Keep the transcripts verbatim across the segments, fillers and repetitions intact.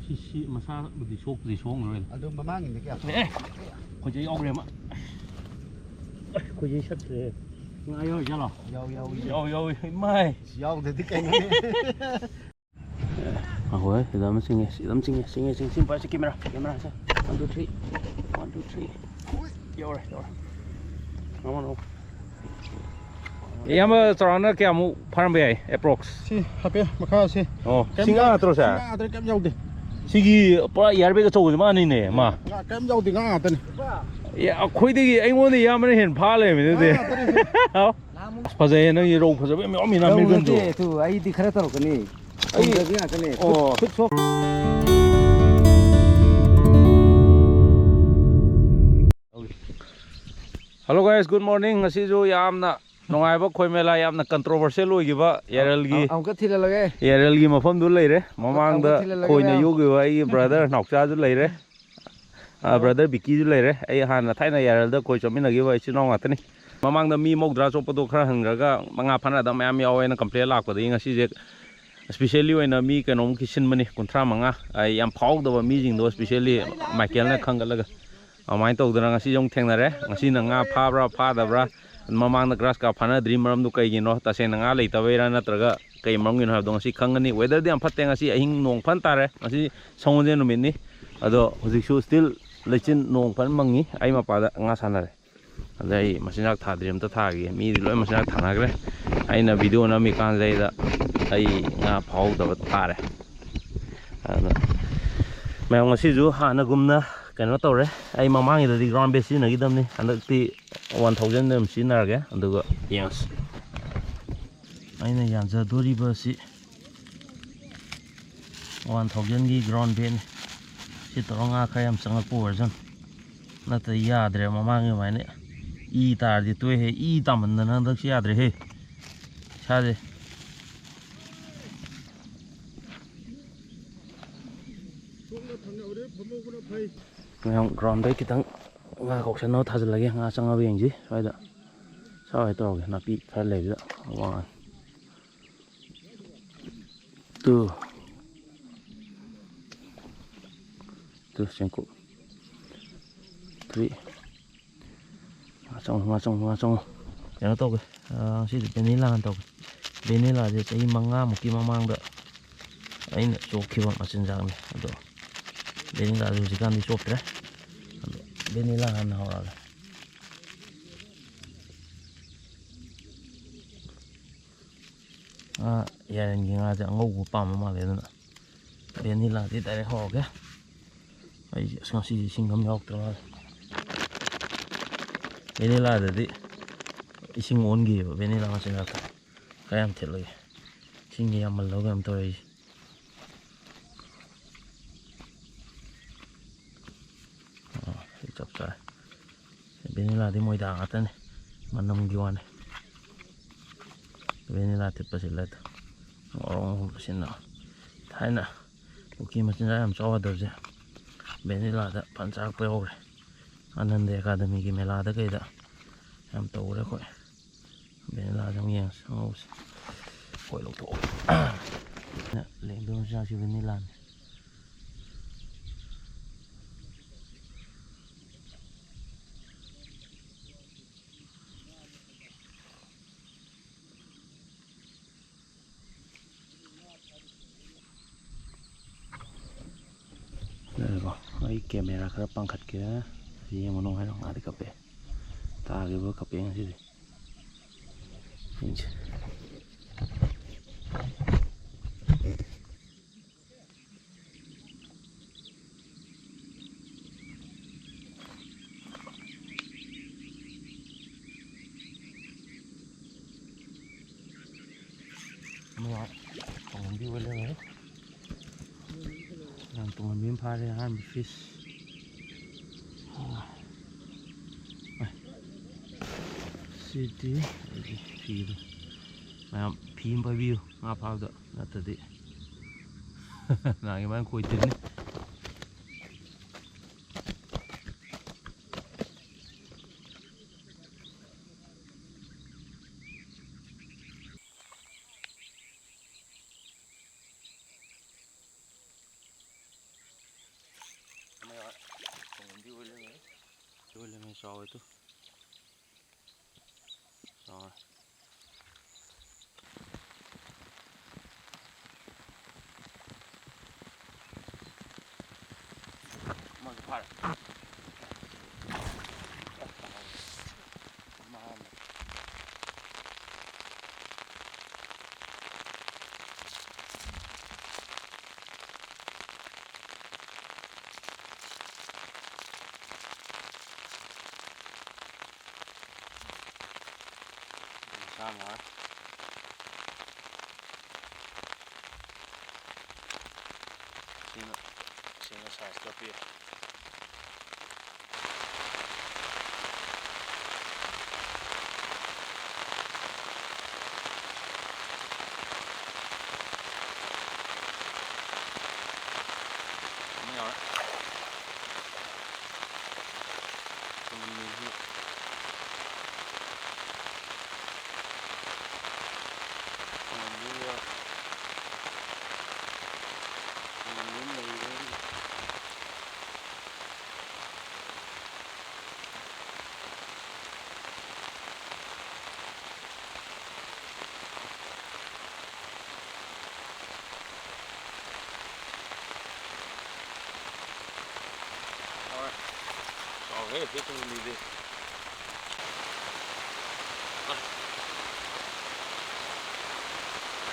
ꯁꯤ, ꯁꯤ ꯃꯁꯥꯕꯨꯗꯤ ꯁꯣꯛꯄꯨꯗꯤ ꯁꯣꯛꯂꯔꯣꯏꯗ꯫ ꯑꯗꯨ ꯃꯃꯥꯡꯒꯤꯗꯤ ꯀꯌꯥ? ꯑꯦ, ꯑꯩꯈꯣꯏꯁꯦ ꯌꯥꯎꯈ꯭ꯔꯦ ꯑꯃ꯫ ꯑꯩꯈꯣꯏꯁꯦ ꯁꯠꯈ꯭ꯔꯦ꯫ ꯉꯥ ꯌꯥꯎꯔꯤ ꯖꯥꯠꯂꯣ? ꯌꯥꯎ, ꯌꯥꯎ, ꯌꯥꯎ꯫ ꯌꯥꯎ, ꯌꯥꯎ, ꯏꯃꯥꯏ꯫ ꯌꯥꯎꯗꯗꯤ ꯀꯩꯅꯣꯅꯦ? ꯑꯍꯣꯏ, ꯁꯤꯗ ꯑꯃ ꯆꯤꯡꯉꯦ, ꯁꯤꯗ ꯑꯃ ꯆꯤꯡꯉꯦ, ꯆꯤꯡꯉꯦ, ꯆꯤꯡꯉꯦ, ꯆꯤꯡꯉꯦ, ꯄꯥꯏꯁꯦ, camera, camera ꯁꯦ꯫ One, two, three, one, two, three꯫ ꯌꯧꯔꯦ, ꯌꯧꯔꯦ꯫ ꯅꯣꯡꯃ, ꯅꯣꯡꯃ꯫ ꯏꯌꯥꯝꯕ, ꯆꯥꯎꯔꯥꯛꯅ ꯀꯌꯥꯃꯨꯛ ꯐꯥꯔꯝꯕ ꯌꯥꯏ, approx? ꯁꯤ ꯍꯥꯏꯐꯦꯠ ꯃꯈꯥꯁꯦ꯫ ꯑꯣ, ꯀꯩꯝ ꯁꯤ ꯉꯥ ꯌꯥꯎ-, ꯅꯠꯇ꯭ꯔꯣ, ꯁꯤ sir? ꯉꯥ ꯉꯥꯛꯇꯅꯤ, ꯀꯩꯝ ꯌꯥꯎꯗꯦ꯫ ꯁꯤꯒꯤ ꯄꯨꯔꯥ ꯏꯌꯥꯔꯕꯦꯒ ꯑꯆꯧꯕꯁꯦ ꯃꯥꯅꯤꯅꯦ, ꯃꯥ꯫ ꯉꯥ ꯀꯩꯝ ꯌꯥꯎꯗꯦ, ꯉꯥ ꯉꯥꯛꯇꯅꯤ꯫ ꯑꯦ, ꯑꯩꯈꯣꯏꯗꯒꯤ, ꯑꯩꯉꯣꯟꯗ ꯏꯌꯥꯝꯕꯅ ꯍꯦꯟꯅ ꯐꯥ ꯂꯩꯔꯝꯃꯤꯅꯦ ꯑꯗꯨꯗꯤ꯫ ꯉꯥ ꯉꯥꯛꯇꯅꯤ꯫ ꯑꯁ, ꯐꯖꯩꯌꯦ, ꯅꯪꯒꯤ ꯔꯧ ꯐꯖꯕ ꯌꯥꯝ ꯌꯥꯎꯔꯝꯃꯤ, ꯅꯪ ꯔꯧ ꯃꯤꯔꯒꯟꯗꯣ꯫ ꯅꯠꯇꯦ, ꯑꯗꯨ ꯑꯩꯗꯤ ꯈꯔ ꯇꯧꯔꯛꯀꯅꯤ꯫ ꯑꯩ ꯈꯨꯠ ꯐꯖꯕꯤ ꯉꯥꯛꯇꯅꯦ꯫ ꯈꯨꯠ, ꯑꯣ꯫ ꯈꯨꯠ ꯁꯣꯛ- Hello guys, good morning. ꯉꯁꯤꯁꯨ ꯌꯥꯝꯅ ꯅꯨꯡꯉꯥꯏꯕ ꯈꯣꯏ ꯃꯦꯂꯥ, ꯌꯥꯝꯅ controversial ꯑꯣꯏꯈꯤꯕ ꯌꯥꯔꯦꯜꯒꯤ, ꯑꯃꯨꯛꯀ ꯊꯤꯜꯍꯜꯂꯒꯦ꯫ ꯌꯥꯔꯦꯜꯒꯤ ꯃꯐꯝꯗꯨ ꯂꯩꯔꯦ꯫ ꯃꯃꯥꯡꯗ ꯑꯃꯨꯛꯀ ꯊꯤꯜꯍꯜꯂꯒꯦ, ꯈꯣꯏꯅ ꯃꯌꯥꯝ꯫ ꯌꯣꯛꯈꯤꯕ ꯑꯩꯒꯤ brother ꯅꯥꯎꯆꯥꯁꯨ ꯂꯩꯔꯦ꯫ ꯑꯥ, brother ꯕꯤꯛꯀꯤꯁꯨ ꯂꯩꯔꯦ꯫ ꯑꯩ ꯍꯥꯟꯅ ꯊꯥꯏꯅ ꯌꯥꯔꯦꯜꯗ ꯈꯣꯏ ꯆꯣꯠꯃꯤꯟꯅꯈꯤꯕ ꯏꯆꯤꯟ ꯏꯅꯥꯎ ꯉꯥꯛꯇꯅꯤ꯫ ꯃꯃꯥꯡꯗ ꯃꯤ ꯃꯧꯗ꯭ꯔꯥ ꯆꯣꯠꯄꯗꯣ ꯈꯔ ꯍꯟꯈ꯭ꯔꯒ ꯃꯉꯥ ꯐꯥꯅꯗꯕ ꯃꯌꯥꯝ ꯌꯥꯎꯋꯦꯅ complain ꯂꯥꯛꯄꯗꯒꯤ ꯉꯁꯤꯁꯦ specially ꯑꯣꯏꯅ ꯃꯤ ꯀꯩꯅꯣꯃꯨꯛꯀꯤ ꯁꯤꯟꯕꯅꯤ, ꯀꯨꯟꯊ꯭ꯔꯥ ꯃꯉꯥ꯫ ꯑꯩ ꯌꯥꯝ ꯐꯥꯎꯗꯕ ꯃꯤꯁꯤꯡꯗꯣ specially ꯃꯥꯏꯀꯦꯜꯅ ꯈꯟꯒꯠꯂꯒ ꯑꯗꯨꯃꯥꯏꯅ ꯇꯧꯗꯅ ꯉꯁꯤꯁꯨ ꯑꯃꯨꯛ ꯊꯦꯡꯅꯔꯦ꯫ ꯉꯁꯤꯅ ꯉꯥ ꯐꯥꯕ꯭ꯔꯥ ꯐꯥꯗꯕ꯭ꯔꯥ, ꯃꯃꯥꯡꯗ grass carp ꯐꯥꯅꯗ꯭ꯔꯤ ꯃꯔꯝꯗꯨ ꯀꯩꯒꯤꯅꯣ? ꯇꯁꯦꯡꯅ ꯉꯥ ꯂꯩꯇꯕꯩꯔꯥ ꯅꯠꯇ꯭ꯔꯒ ꯀꯩ ꯃꯔꯝꯒꯤꯅꯣ ꯍꯥꯏꯕꯗꯣ ꯉꯁꯤ ꯈꯪꯒꯅꯤ꯫ Weatherꯗꯤ ꯌꯥꯝ ꯐꯠꯇꯦ, ꯉꯁꯤ ꯑꯍꯤꯡ ꯅꯣꯡ ꯐꯟ ꯇꯥꯔꯦ꯫ ꯉꯁꯤ ꯁꯒꯣꯜꯁꯦꯟ ꯅꯨꯃꯤꯠꯅꯤ, ꯑꯗꯣ ꯍꯧꯖꯤꯛꯁꯨ still ꯂꯩꯆꯤꯟ ꯅꯣꯡ ꯐꯟ ꯃꯪꯉꯤ꯫ ꯑꯩ ꯃꯄꯥꯗ ꯉꯥ ꯁꯥꯟꯅꯔꯦ꯫ ꯑꯗ ꯑꯩ ꯃꯆꯤꯟꯖꯥꯛ ꯊꯥꯗ꯭ꯔꯤ, ꯑꯝꯇ ꯊꯥꯒꯦ꯫ ꯃꯤꯗꯤ ꯂꯣꯏ ꯃꯆꯤꯟꯖꯥꯛ ꯊꯥꯅꯈ꯭ꯔꯦ꯫ ꯑꯩꯅ video ꯅꯝꯃꯤꯀꯥꯟꯁꯤꯗꯩꯗ ꯑꯩ ꯉꯥ ꯐꯥꯍꯧꯗꯕ ꯇꯥꯔꯦ꯫ ꯑꯗꯨꯅ ꯃꯌꯥꯝ, ꯉꯁꯤꯁꯨ ꯍꯥꯟꯅꯒꯨꯝꯅ ꯀꯩꯅꯣ ꯇꯧꯔꯦ꯫ ꯑꯩ ꯃꯃꯥꯡꯒꯤꯗꯗꯤ ground bait ꯁꯤꯖꯤꯟꯅꯈꯤꯗꯕꯅꯤ, ꯍꯟꯗꯛꯇꯤ one thousand ꯑꯗꯨꯝ ꯁꯤꯖꯤꯟꯅꯔꯒꯦ꯫ ꯑꯗꯨꯒ ꯌꯦꯡꯉꯁꯤ꯫ ꯑꯩꯅ ꯌꯥꯟꯖꯗꯣꯔꯤꯕ ꯑꯁꯤ one thousandꯒꯤ ground baitꯅꯤ꯫ ꯁꯤ ꯇꯧꯔ ꯉꯥ ꯈꯔ ꯌꯥꯝ ꯆꯪꯉꯛꯄ ꯑꯣꯏꯔꯁꯅꯨ꯫ ꯅꯠꯇ꯭ꯔꯗꯤ ꯌꯥꯗ꯭ꯔꯦ, ꯃꯃꯥꯡꯒꯤ ꯑꯗꯨꯃꯥꯏꯅ ꯏ ꯇꯥꯔꯗꯤ ꯇꯣꯛꯑꯦꯍꯦ꯫ ꯏ ꯇꯥꯃꯟꯗꯅ ꯍꯟꯗꯛꯁꯤ ꯌꯥꯗ꯭ꯔꯦꯍꯦ ꯏꯁꯥꯁꯦ꯫ ꯃꯌꯥꯝ groundꯗꯩ ꯈꯤꯇꯪ ꯉꯥ ꯀꯧꯁꯟꯅꯕ ꯊꯥꯖꯤꯜꯂꯒꯦ꯫ ꯉꯥ ꯆꯪꯉꯕ ꯌꯦꯡꯁꯤ꯫ ꯁ꯭ꯋꯥꯏꯗ ꯁ꯭ꯋꯥꯏ ꯇꯧꯔꯒꯦ, ꯅꯥꯄꯤ ꯈꯔ ꯂꯩꯕꯗ ꯋꯥꯡꯉꯅꯤ꯫ Two. Two, ꯆꯦꯡꯀꯨꯞ. Three. ꯉꯥ ꯆꯪꯉꯨ, ꯉꯥ ꯆꯪꯉꯨ, ꯉꯥ ꯆꯪꯉꯨ꯫ ꯀꯩꯅꯣ ꯇꯧꯒꯦ, ꯑꯥ, ꯉꯁꯤꯗꯤ vanilla ꯍꯥꯟꯅ ꯇꯧꯒꯦ꯫ Vanilla ꯁꯦ ꯆꯍꯤ ꯃꯉꯥꯃꯨꯛꯀꯤ ꯃꯃꯥꯡꯗ ꯑꯩꯅ ꯆꯣꯞꯈꯤꯕ ꯃꯆꯤꯟꯖꯥꯛꯅꯤ꯫ ꯑꯗꯣ vanilla ꯁꯦ ꯍꯧꯖꯤꯛꯀꯥꯟꯗꯤ ꯆꯣꯞꯇ꯭ꯔꯦ꯫ ꯑꯗꯣ vanilla ꯍꯥꯟꯅ ꯍꯧꯔꯛꯑꯒꯦ꯫ ꯑꯥ, ꯌꯥꯔꯦꯟꯒꯤ ꯉꯥꯁꯦ ꯑꯉꯧꯕ ꯄꯥꯝꯕ ꯃꯥꯜꯂꯦ, ꯑꯗꯨꯅ vanilla ꯗꯤ direct ꯍꯧꯔꯒꯦ꯫ ꯑꯩꯁꯦ ꯑꯁ ꯉꯁꯤꯗꯤ ꯏꯁꯤꯡ ꯑꯃ ꯌꯥꯎꯔꯛꯇ꯭ꯔ ꯃꯥꯜꯂꯦ꯫ Vanilla ꯗꯗꯤ ꯏꯁꯤꯡ ꯑꯣꯟꯈꯤꯑꯕ vanilla ꯃꯆꯤꯟꯖꯥꯛꯇ꯫ ꯈꯔ ꯌꯥꯝ ꯊꯤꯠꯂꯒꯦ꯫ ꯏꯁꯤꯡꯁꯦ ꯌꯥꯝꯃꯜꯂꯒ ꯀꯩꯅꯣ ꯇꯧꯔꯦ ꯑꯩꯁꯦ꯫ ꯑꯣ, ꯁꯤ ꯆꯞ ꯆꯥꯔꯦ꯫ Vanilla ꯗꯤ ꯃꯣꯏꯗꯥ ꯉꯥꯛꯇꯅꯤ, ꯃꯅꯝꯒꯤ ꯋꯥꯅꯤ꯫ Vanilla ꯊꯤꯠꯄꯁꯤ ꯂꯩꯇ ꯉꯧꯔꯣꯛ ꯉꯧꯕꯁꯤꯅ꯫ ꯊꯥꯏꯅ ꯄꯨꯈ꯭ꯔꯤ ꯃꯆꯤꯟꯖꯥꯛ ꯌꯥꯝ ꯆꯥꯎꯒꯗꯕꯁꯦ vanilla ꯗ ꯐꯅ ꯆꯥꯔꯛꯄ ꯌꯥꯎꯈ꯭ꯔꯦ꯫ ꯑꯅꯟꯗ ꯑꯦꯀꯥꯗꯃꯤꯒꯤ ꯃꯦꯂꯥꯗ ꯀꯩꯗ ꯌꯥꯝ ꯇꯧꯈ꯭ꯔꯦ ꯑꯩꯈꯣꯏ꯫ Vanilla ꯁꯦ ꯑꯃꯨꯛ ꯌꯦꯡꯉꯁꯤ, ꯑꯉꯧꯕꯁꯦ꯫ ꯍꯣꯏ, ꯂꯧꯊꯣꯛꯑꯣ꯫ ꯑꯩꯅ ꯂꯦꯡꯗꯕ ꯃꯆꯤꯟꯖꯥꯛꯁꯤ vanilla ꯅꯤ꯫ ꯉꯥꯏꯈꯣ, ꯑꯩ camera ꯈꯔ ꯄꯥꯡꯈꯠꯀꯦ꯫ ꯌꯦꯡꯉꯨꯅꯨ ꯍꯥꯏꯔꯣ, ꯉꯥꯗꯤ ꯀꯞꯄꯦ꯫ ꯇꯥꯈꯤꯕ ꯀꯞꯄꯦ ꯉꯁꯤꯗꯤ꯫ ꯌꯦꯡꯁꯤ꯫ ꯃꯌꯥꯝ ꯇꯣꯡꯍꯟꯕꯤ ꯑꯣꯏ ꯂꯩꯔꯝꯃꯦ꯫ ꯌꯥꯝ ꯇꯣꯡꯍꯟꯕꯤ ꯑꯃ ꯐꯥꯔꯦ, ꯑꯍꯥꯟꯕ fish꯫ ꯁꯤꯗꯤ ꯑꯩꯒꯤ ꯐꯤꯗꯣ꯫ ꯃꯌꯥꯝ ꯐꯤ ꯑꯃ ꯄꯥꯏꯕꯤꯌꯨ ꯉꯥ ꯐꯥꯕꯗ, ꯅꯠꯇ꯭ꯔꯗꯤ ꯅꯍꯥꯟꯒꯤ ꯑꯗꯨꯃꯥꯏꯅ ꯈꯣꯏ ꯇꯤꯟꯅꯤ꯫ ꯆꯥꯎꯋꯦ ꯇꯨ꯫ ꯆꯥꯎꯔꯦ꯫ ꯑꯃꯁꯨ ꯐꯥꯔꯦ꯫ ꯑꯃ ꯑꯃ꯫ ꯆꯥꯝꯃ꯫ ꯁꯤꯅ, ꯁꯤꯅ size ꯀꯛꯄꯤꯌꯨ꯫ ꯑꯃ ꯌꯥꯎꯔꯦ꯫ ꯇꯨꯡꯍꯟꯕꯤꯁꯤ꯫ ꯇꯨꯡꯍꯟꯕꯤꯁꯤꯗ꯫ ꯇꯨꯡꯍꯟꯕꯤ ꯑꯃ ꯂꯩꯔꯦ꯫ ꯆꯥꯎꯔꯦ꯫ ꯆꯥꯎꯔꯦ, ꯁꯤ ꯇꯨꯡꯍꯟꯕꯤꯗꯤ꯫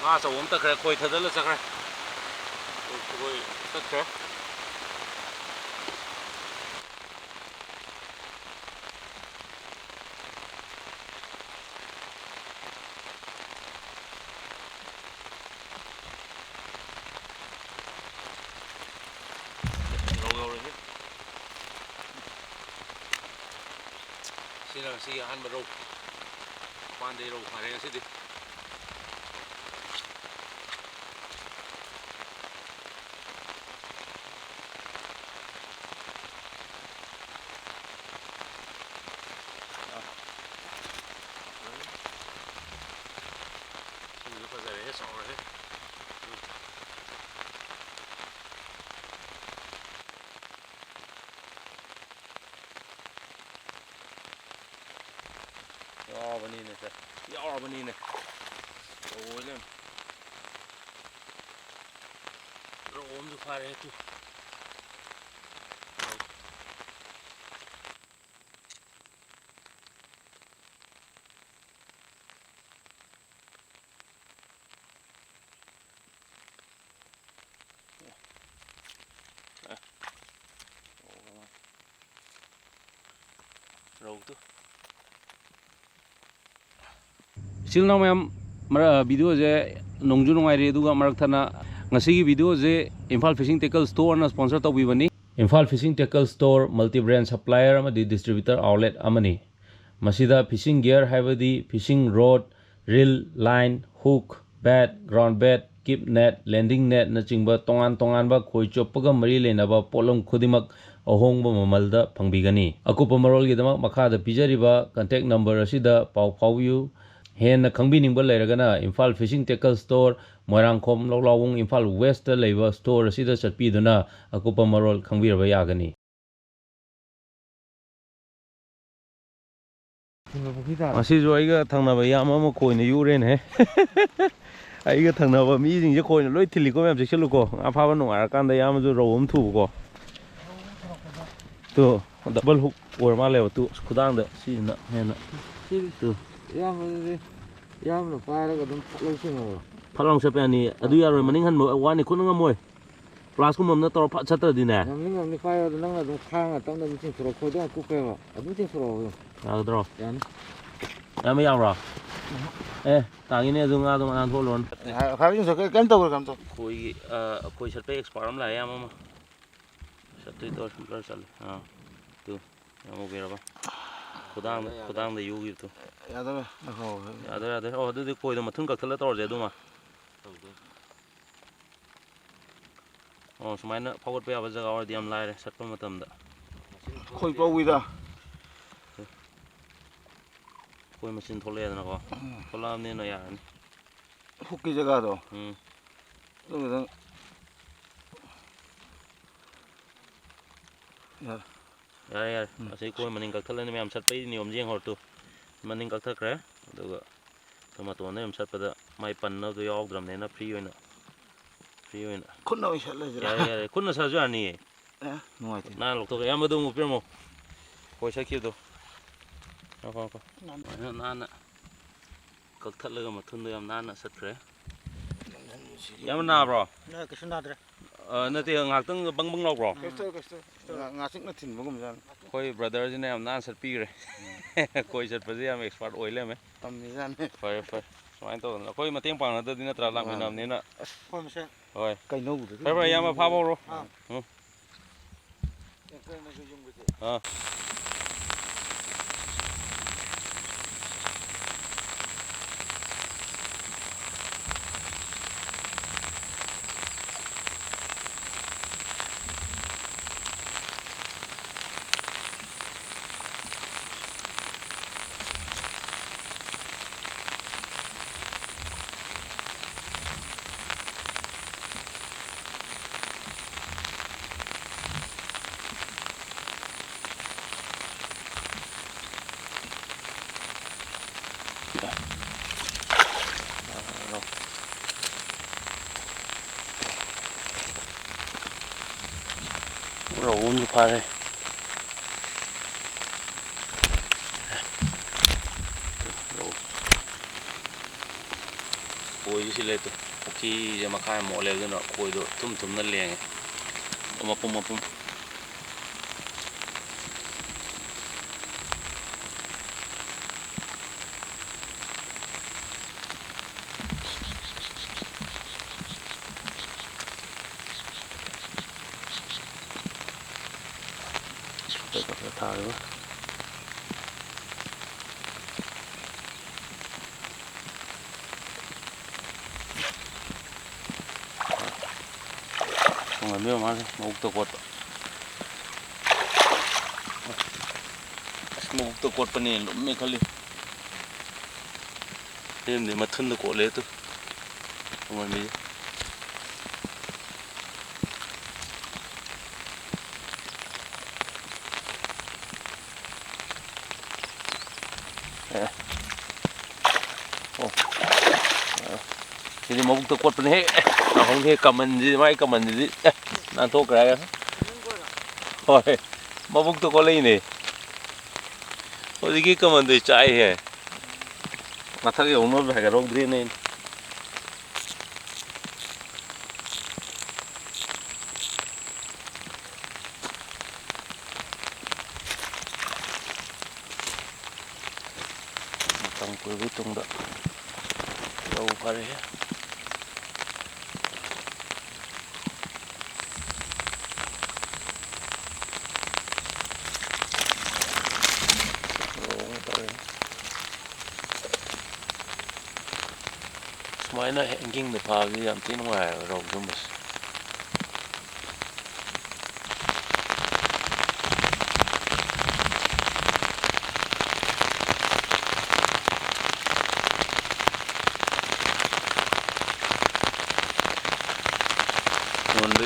ꯉꯥ ꯑꯆꯧꯕ ꯑꯃ ꯇꯠꯈ꯭ꯔꯦ, ꯈꯣꯏ ꯊꯗꯠꯂ ꯆꯠꯈ꯭ꯔꯦ꯫ ꯈꯣꯏ ꯇꯠꯈ꯭ꯔꯦ꯫ ꯔꯧ ꯌꯧꯔꯦꯍꯦ꯫ ꯁꯤꯅ ꯉꯁꯤꯒꯤ ꯑꯍꯥꯟꯕ ꯔꯧ꯫ ꯃꯄꯥꯟꯗꯩ ꯔꯧ ꯐꯥꯔꯦ ꯉꯁꯤꯗꯤ꯫ ꯏꯁꯤꯡꯁꯨ ꯐꯖꯔꯦꯍꯦ, ꯆꯥꯎꯔꯦꯍꯦ꯫ ꯎꯝ꯫ ꯌꯥꯎꯔꯕꯅꯤꯅꯦ ꯁꯦ꯫ ꯌꯥꯎꯔꯕꯅꯤꯅꯦ꯫ ꯂꯣꯏꯔꯦ꯫ ꯔꯧ ꯑꯃꯁꯨ ꯐꯥꯔꯦ ꯇꯨ꯫ ꯔꯧꯗꯨ꯫ ꯏꯆꯤꯜ ꯏꯅꯥꯎ ꯃꯌꯥꯝ, ꯃꯔ-, ꯚꯤꯗꯤꯑꯣꯁꯦ ꯅꯨꯡꯁꯨ ꯅꯨꯡꯉꯥꯏꯔꯤ, ꯑꯗꯨꯒ ꯃꯔꯛ ꯊꯠꯅ ꯉꯁꯤꯒꯤ ꯚꯤꯗꯤꯑꯣꯁꯦ Imphal fishing tackle ꯁ꯭ꯇꯣꯔꯅ sponsor ꯇꯧꯕꯤꯕꯅꯤ꯫ Imphal fishing tackle store multi brain supplier ꯑꯃꯗꯤ ꯗꯤꯁꯇ꯭ꯔꯤꯕ꯭ꯌꯨꯇꯔ ꯑꯥꯎꯠꯂꯦꯠ ꯑꯃꯅꯤ꯫ ꯃꯁꯤꯗ ꯐꯤꯁꯤꯡ ꯒꯤꯌꯔ, ꯍꯥꯏꯕꯗꯤ ꯐꯤꯁꯤꯡ ꯔꯣꯗ, ꯔꯤꯜ, ꯂꯥꯏꯟ, ꯍꯨꯛ, ꯕꯦꯠ, ꯒ꯭ꯔꯥꯎꯟ ꯕꯦꯠ, ꯀꯤꯞ ꯅꯦꯠ, ꯂꯦꯟꯗꯤꯡ ꯅꯦꯠꯅꯆꯤꯡꯕ ꯇꯣꯉꯥꯟ ꯇꯣꯉꯥꯟꯕ ꯈꯣꯏ ꯆꯣꯞꯄꯒ ꯃꯔꯤ ꯂꯩꯅꯕ ꯄꯣꯠꯂꯝ ꯈꯨꯗꯤꯡꯃꯛ ꯑꯍꯣꯡꯕ ꯃꯃꯜꯗ ꯐꯪꯕꯤꯒꯅꯤ꯫ ꯑꯀꯨꯞꯄ ꯃꯔꯣꯜꯒꯤꯗꯃꯛ ꯃꯈꯥꯗ ꯄꯤꯖꯔꯤꯕ ꯀꯟꯇꯦꯛ ꯅꯝꯕꯔ ꯑꯁꯤꯗ ꯄꯥꯎ ꯐꯥꯎꯕꯤꯌꯨ꯫ ꯍꯦꯟꯅ ꯈꯪꯕꯤꯅꯤꯡꯕ ꯂꯩꯔꯒꯅ Imphal fishing tackle store, Moirangkhom Loulaobung, Imphal ꯋꯦꯁꯇ ꯂꯩꯕ ꯁ꯭ꯇꯣꯔ ꯑꯁꯤꯗ ꯆꯠꯄꯤꯗꯨꯅ ꯑꯀꯨꯞꯄ ꯃꯔꯣꯜ ꯈꯪꯕꯤꯔꯕ ꯌꯥꯒꯅꯤ꯫ ꯁꯤꯡꯖꯃꯩ ꯄꯨꯈ꯭ꯔꯤ ꯇꯥꯔꯦ꯫ ꯉꯁꯤꯁꯨ ꯑꯩꯒ ꯊꯪꯅꯕ ꯏꯌꯥꯝꯕ ꯑꯃ ꯈꯣꯏꯅ ꯌꯨꯔꯦꯅꯦ꯫ ꯑꯩꯒ ꯊꯪꯅꯕ ꯃꯤꯁꯤꯡꯁꯦ ꯈꯣꯏꯅ ꯂꯣꯏ ꯊꯤꯜꯂꯤꯀꯣ, ꯃꯌꯥꯝ ꯆꯦꯛꯁꯤꯜꯂꯨꯀꯣ꯫ ꯉꯥ ꯐꯥꯕ ꯅꯨꯡꯉꯥꯏꯔꯀꯥꯟꯗ ꯏꯌꯥꯝꯕꯁꯨ ꯔꯧ ꯑꯃ ꯊꯨꯕꯀꯣ꯫ ꯇꯨ, ꯗꯕꯜ ꯍꯨꯛ ꯑꯣꯏꯔ ꯃꯥꯜꯂꯦꯕ꯫ ꯇꯨ, ꯑꯁ, ꯈꯨꯗꯥꯡꯗ ꯁꯤꯁꯤꯅ ꯍꯦꯟꯅ꯫ ꯁꯤ ꯇꯨ꯫ ꯏꯌꯥꯝꯕꯗꯨꯗꯤ, ꯏꯌꯥꯝꯕꯅ ꯄꯥꯏꯔꯒ ꯑꯗꯨꯝ ꯐꯠ ꯂꯧ ꯆꯤꯡꯉꯕ꯭ꯔꯣ? ꯐꯠ ꯂꯥꯎ ꯆꯠꯄ ꯌꯥꯅꯤ꯫ ꯑꯗꯨ ꯌꯥꯔꯣꯏ, ꯃꯅꯤꯡ ꯍꯟꯕ ꯋꯥꯅꯤ, ꯈꯨꯠꯅ ꯉꯝꯃꯣꯏ꯫ ꯄ꯭ꯂꯥꯁꯀꯨꯝꯕ ꯑꯃꯅ ꯇꯧꯔ ꯐꯠ ꯆꯠꯇ꯭ꯔꯗꯤꯅꯦ꯫ ꯉꯝꯅꯤ, ꯉꯝꯅꯤ, ꯄꯥꯏꯌꯣ꯫ ꯑꯗꯨ ꯅꯪꯅ ꯑꯗꯨꯝ ꯈꯥꯡꯉ ꯇꯞꯅ ꯑꯗꯨꯝ ꯆꯤꯡꯊꯣꯔꯛꯑꯣ꯫ ꯈꯣꯏꯗꯣ ꯌꯥꯝ ꯀꯨꯞꯄꯦꯕ꯫ ꯑꯗꯨꯝ ꯆꯤꯡꯊꯣꯔꯛꯑꯣ ꯑꯗꯨꯝ꯫ ꯌꯥꯗ꯭ꯔꯣ? ꯌꯥꯅꯤ꯫ ꯏꯌꯥꯝꯕ ꯌꯥꯕ꯭ꯔꯣ? ꯑꯦ, ꯇꯥꯒꯤꯅꯦ ꯑꯗꯨ ꯉꯥꯗꯣ ꯃꯅꯥꯟ ꯊꯣꯛꯍꯜꯂꯨꯔꯅꯨ꯫ ꯍꯥꯏ-, ꯍꯥꯏꯕꯗꯤ ꯉꯁꯥꯏ ꯀꯩ-, ꯀꯩꯝ ꯇꯧꯔꯣꯏ, ꯀꯩꯝ ꯇꯧꯔꯣꯏ꯫ ꯈꯣꯏꯒꯤ, ꯑ, ꯈꯣꯏ ꯁꯠꯄ ꯑꯦꯛꯁꯄꯥꯔꯠ ꯑꯃ ꯂꯥꯛꯑꯦ, ꯏꯌꯥꯝꯕ ꯑꯃ꯫ ꯁꯠꯇꯣꯏ ꯇꯧꯔ ꯁꯨꯝ ꯆꯠꯂꯦ꯫ ꯑꯥ, ꯇꯨ, ꯌꯥꯝ ꯎꯕꯤꯔꯕ? ꯈꯨꯗꯥꯡꯗ, ꯌꯥꯗ꯭ꯔꯦ, ꯌꯥꯗ꯭ꯔꯦ꯫ ꯈꯨꯗꯥꯡꯗ ꯌꯨꯒꯤꯕꯗꯣ꯫ ꯌꯥꯗ꯭ꯔꯦ, ꯉꯥꯏꯈꯣ꯫ ꯌꯥꯗ꯭ꯔꯦ, ꯌꯥꯗ꯭ꯔꯦ꯫ ꯑꯣ, ꯑꯗꯨꯗꯤ ꯈꯣꯏꯗꯣ ꯃꯊꯨꯟ ꯀꯛꯊꯠꯂ ꯇꯧꯔꯁꯦ ꯑꯗꯨꯃ꯫ ꯑꯣ, ꯁꯨꯃꯥꯏꯅ ꯐꯥꯎꯒꯠꯄ ꯌꯥꯕ ꯖꯒꯥ ꯑꯣꯏꯔꯗꯤ ꯌꯥꯝ ꯂꯥꯏꯔꯦ ꯁꯠꯄ ꯃꯇꯝꯗ꯫ ꯈꯣꯏ ꯄꯧꯏꯗ꯫ ꯈꯣꯏ ꯃꯆꯤꯟ ꯊꯣꯛꯂꯛꯑꯦꯗꯅꯀꯣ꯫ ꯎꯝ꯫ ꯊꯣꯛꯂꯛꯑꯕꯅꯤꯅ ꯌꯥꯔꯅꯤ꯫ ꯍꯨꯛꯀꯤ ꯖꯒꯥꯗꯣ꯫ ꯎꯝ꯫ ꯑꯗꯨ ꯈꯤꯇꯪ꯫ ꯌꯥꯔꯦ꯫ ꯌꯥꯔꯦ, ꯌꯥꯔꯦ꯫ ꯎꯝ꯫ ꯑꯁꯤ ꯈꯣꯏ ꯃꯅꯤꯡ ꯀꯛꯊꯠꯂꯅꯤ ꯃꯌꯥꯝ, ꯁꯠꯄꯩ ꯅꯤꯌꯣꯝꯁꯦ ꯌꯦꯡꯍꯧꯔꯣ ꯇꯨ꯫ ꯃꯅꯤꯡ ꯀꯛꯊꯠꯈ꯭ꯔꯦ꯫ ꯑꯗꯨꯒ ꯃꯇꯣꯟꯗ ꯑꯗꯨꯝ ꯁꯠꯄꯗ ꯃꯥꯏ ꯄꯟꯅꯕꯗꯣ ꯌꯥꯎꯗ꯭ꯔꯕꯅꯤꯅ free ꯑꯣꯏꯅ, free ꯑꯣꯏꯅ꯫ ꯈꯨꯠꯅ ꯑꯣꯏꯅ ꯁꯠꯂꯁꯤꯔꯥ? ꯌꯥꯔꯦ, ꯌꯥꯔꯦ, ꯈꯨꯠꯅ ꯁꯠꯁꯨ ꯌꯥꯅꯤꯌꯦ꯫ ꯑꯦ, ꯅꯨꯡꯉꯥꯏꯇꯦ꯫ ꯅꯥꯟꯅ ꯂꯧꯊꯣꯛꯈ꯭ꯔꯦ꯫ ꯏꯌꯥꯝꯕꯗꯣ ꯑꯃꯨꯛ ꯄꯤꯔꯝꯃꯣ꯫ ꯈꯣꯏ ꯁꯠꯈꯤꯕꯗꯣ꯫ ꯉꯥꯏꯈꯣ, ꯉꯥꯏꯈꯣ꯫ ꯅꯥꯟꯅ ꯀꯛꯊꯠꯂꯒ ꯃꯊꯨꯟꯗꯣ ꯌꯥꯝ ꯅꯥꯟꯅ ꯁꯠꯈ꯭ꯔꯦ꯫ ꯌꯥꯝ ꯅꯥꯕ꯭ꯔꯣ? ꯅꯥ-, ꯀꯩꯁꯨ ꯅꯥꯗ꯭ꯔꯦ꯫ ꯑ, ꯅꯠꯇꯦ, ꯉꯥꯏꯍꯥꯛꯇꯪ ꯕꯪ ꯕꯪ ꯂꯥꯎꯕ꯭ꯔꯣ? ꯀꯩꯁꯨ ꯇꯧꯔꯣꯏ, ꯀꯩꯁꯨ ꯇꯧꯔꯣꯏ꯫ ꯉꯥ-, ꯉꯥꯆꯤꯛꯅ ꯊꯤꯟꯕꯒꯨꯝꯕꯖꯥꯠꯅꯤ꯫ ꯑꯩꯈꯣꯏ brotherꯁꯤꯅ ꯌꯥꯝ ꯅꯥꯟꯅ ꯁꯠꯄꯤꯈ꯭ꯔꯦ꯫ ꯈꯣꯏ ꯁꯠꯄꯁꯦ ꯌꯥꯝ expert ꯑꯣꯏ ꯂꯩꯔꯝꯃꯦ꯫ ꯇꯝꯃꯤꯖꯥꯠꯅꯤ꯫ ꯐꯔꯦ, ꯐꯔꯦ꯫ ꯁꯨꯃꯥꯏꯅ ꯇꯧꯗꯅ ꯑꯩꯈꯣꯏ ꯃꯇꯦꯡ ꯄꯥꯡꯅꯗ꯭ꯔꯗꯤ ꯅꯠꯇ꯭ꯔꯥ, ꯃꯥꯅꯤ꯫ ꯂꯥꯛꯃꯤꯟꯅꯕꯅꯤꯅ꯫ ꯑꯁ, ꯑꯩꯈꯣꯏ ꯃꯁꯦꯟ꯫ ꯍꯣꯏ꯫ ꯀꯩꯅꯧꯕꯗꯨꯗꯤ ꯐꯔꯦ, ꯐꯔꯦ, ꯏꯌꯥꯝꯕ, ꯐꯥꯕ ꯍꯧꯔꯣ꯫ ꯑꯥ꯫ ꯎꯝ꯫ ꯑꯥ꯫ ꯔꯧ ꯑꯃꯁꯨ ꯐꯥꯔꯦ꯫ ꯈꯣꯏꯁꯨ ꯁꯤ ꯂꯩꯇꯦ꯫ ꯄꯨꯈ꯭ꯔꯤꯁꯦ ꯃꯈꯥ ꯌꯥꯝ ꯃꯣꯠꯂꯦ, ꯑꯗꯨꯅ ꯈꯣꯏꯗꯣ ꯊꯨꯝ ꯊꯨꯝꯅ ꯂꯦꯡꯉꯦ꯫ ꯃꯄꯨꯝ ꯃꯄꯨꯝ꯫ ꯊꯥꯔꯤꯕ꯫ ꯇꯨꯡꯍꯟꯕꯤ ꯃꯃꯥꯁꯦ ꯃꯕꯨꯛꯇ ꯀꯣꯠꯄ꯫ ꯑꯁ, ꯃꯕꯨꯛꯇ ꯀꯣꯠꯄꯅꯦ ꯂꯨꯝꯃꯦ ꯈꯜꯂꯤ꯫ ꯁꯤꯃꯗꯤ ꯃꯊꯨꯟꯗ ꯀꯣꯠꯂꯦ ꯇꯨ꯫ ꯇꯨꯡꯍꯟꯕꯤꯁꯦ꯫ ꯑꯦ꯫ ꯑꯣ꯫ ꯑ, ꯁꯤꯗꯤ ꯃꯕꯨꯛꯇ ꯀꯣꯠꯄꯅꯦꯍꯦ꯫ ꯑꯦ, ꯅꯥꯍꯣꯡꯒꯦ ꯀꯃꯟꯁꯤꯗꯤ, ꯃꯥꯏ ꯀꯃꯟꯁꯤꯗꯤ꯫ ꯑꯦ, ꯅꯥꯟꯊꯣꯛꯈ꯭ꯔꯦ ꯍꯥꯏꯔꯒ꯫ ꯍꯣꯏ꯫ ꯃꯕꯨꯛꯇ ꯀꯣꯠꯂꯛꯏꯅꯦ꯫ ꯍꯧꯖꯤꯛꯀꯤ ꯀꯃꯟꯗꯨ ꯆꯥꯛꯏꯍꯦ꯫ ꯃꯊꯛ ꯌꯧꯅꯕ ꯍꯥꯏꯒꯠꯍꯧꯗ꯭ꯔꯦꯅꯦ꯫ ꯃꯇꯝ ꯀꯨꯏꯕꯒꯤ ꯇꯨꯡꯗ ꯂꯧ ꯐꯔꯦ꯫ ꯂꯣꯡ ꯇꯧꯔꯦ꯫ ꯁꯨꯃꯥꯏꯅ ꯍꯦꯡꯒꯤꯡꯗ ꯐꯥꯕꯁꯤ ꯌꯥꯝ ꯊꯤ ꯅꯨꯡꯉꯥꯏꯌꯦꯕ, ꯔꯧ ꯁꯨꯝꯕꯁꯦ꯫ ꯌꯣꯟꯕ꯫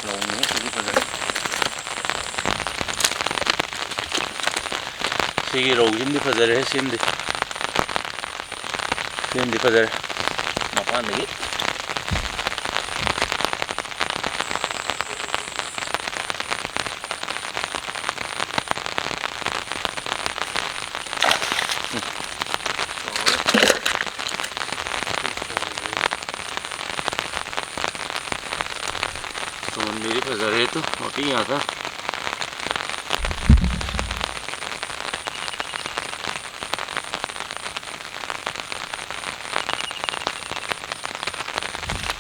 ꯔꯧꯅꯤ ꯁꯤꯗꯤ ꯐꯖꯔꯦ꯫ ꯁꯤꯒꯤ ꯔꯧꯁꯤꯃꯗꯤ ꯐꯖꯔꯦ, ꯁꯤꯃꯗꯤ꯫ ꯁꯤꯃꯗꯤ ꯐꯖꯔꯦ꯫ ꯃꯄꯥꯟꯗꯒꯤ꯫ ꯇꯨꯡꯍꯟꯕꯤꯗꯤ ꯐꯖꯔꯦ ꯇꯨ, ꯃꯄꯤ ꯉꯥꯛꯇ꯫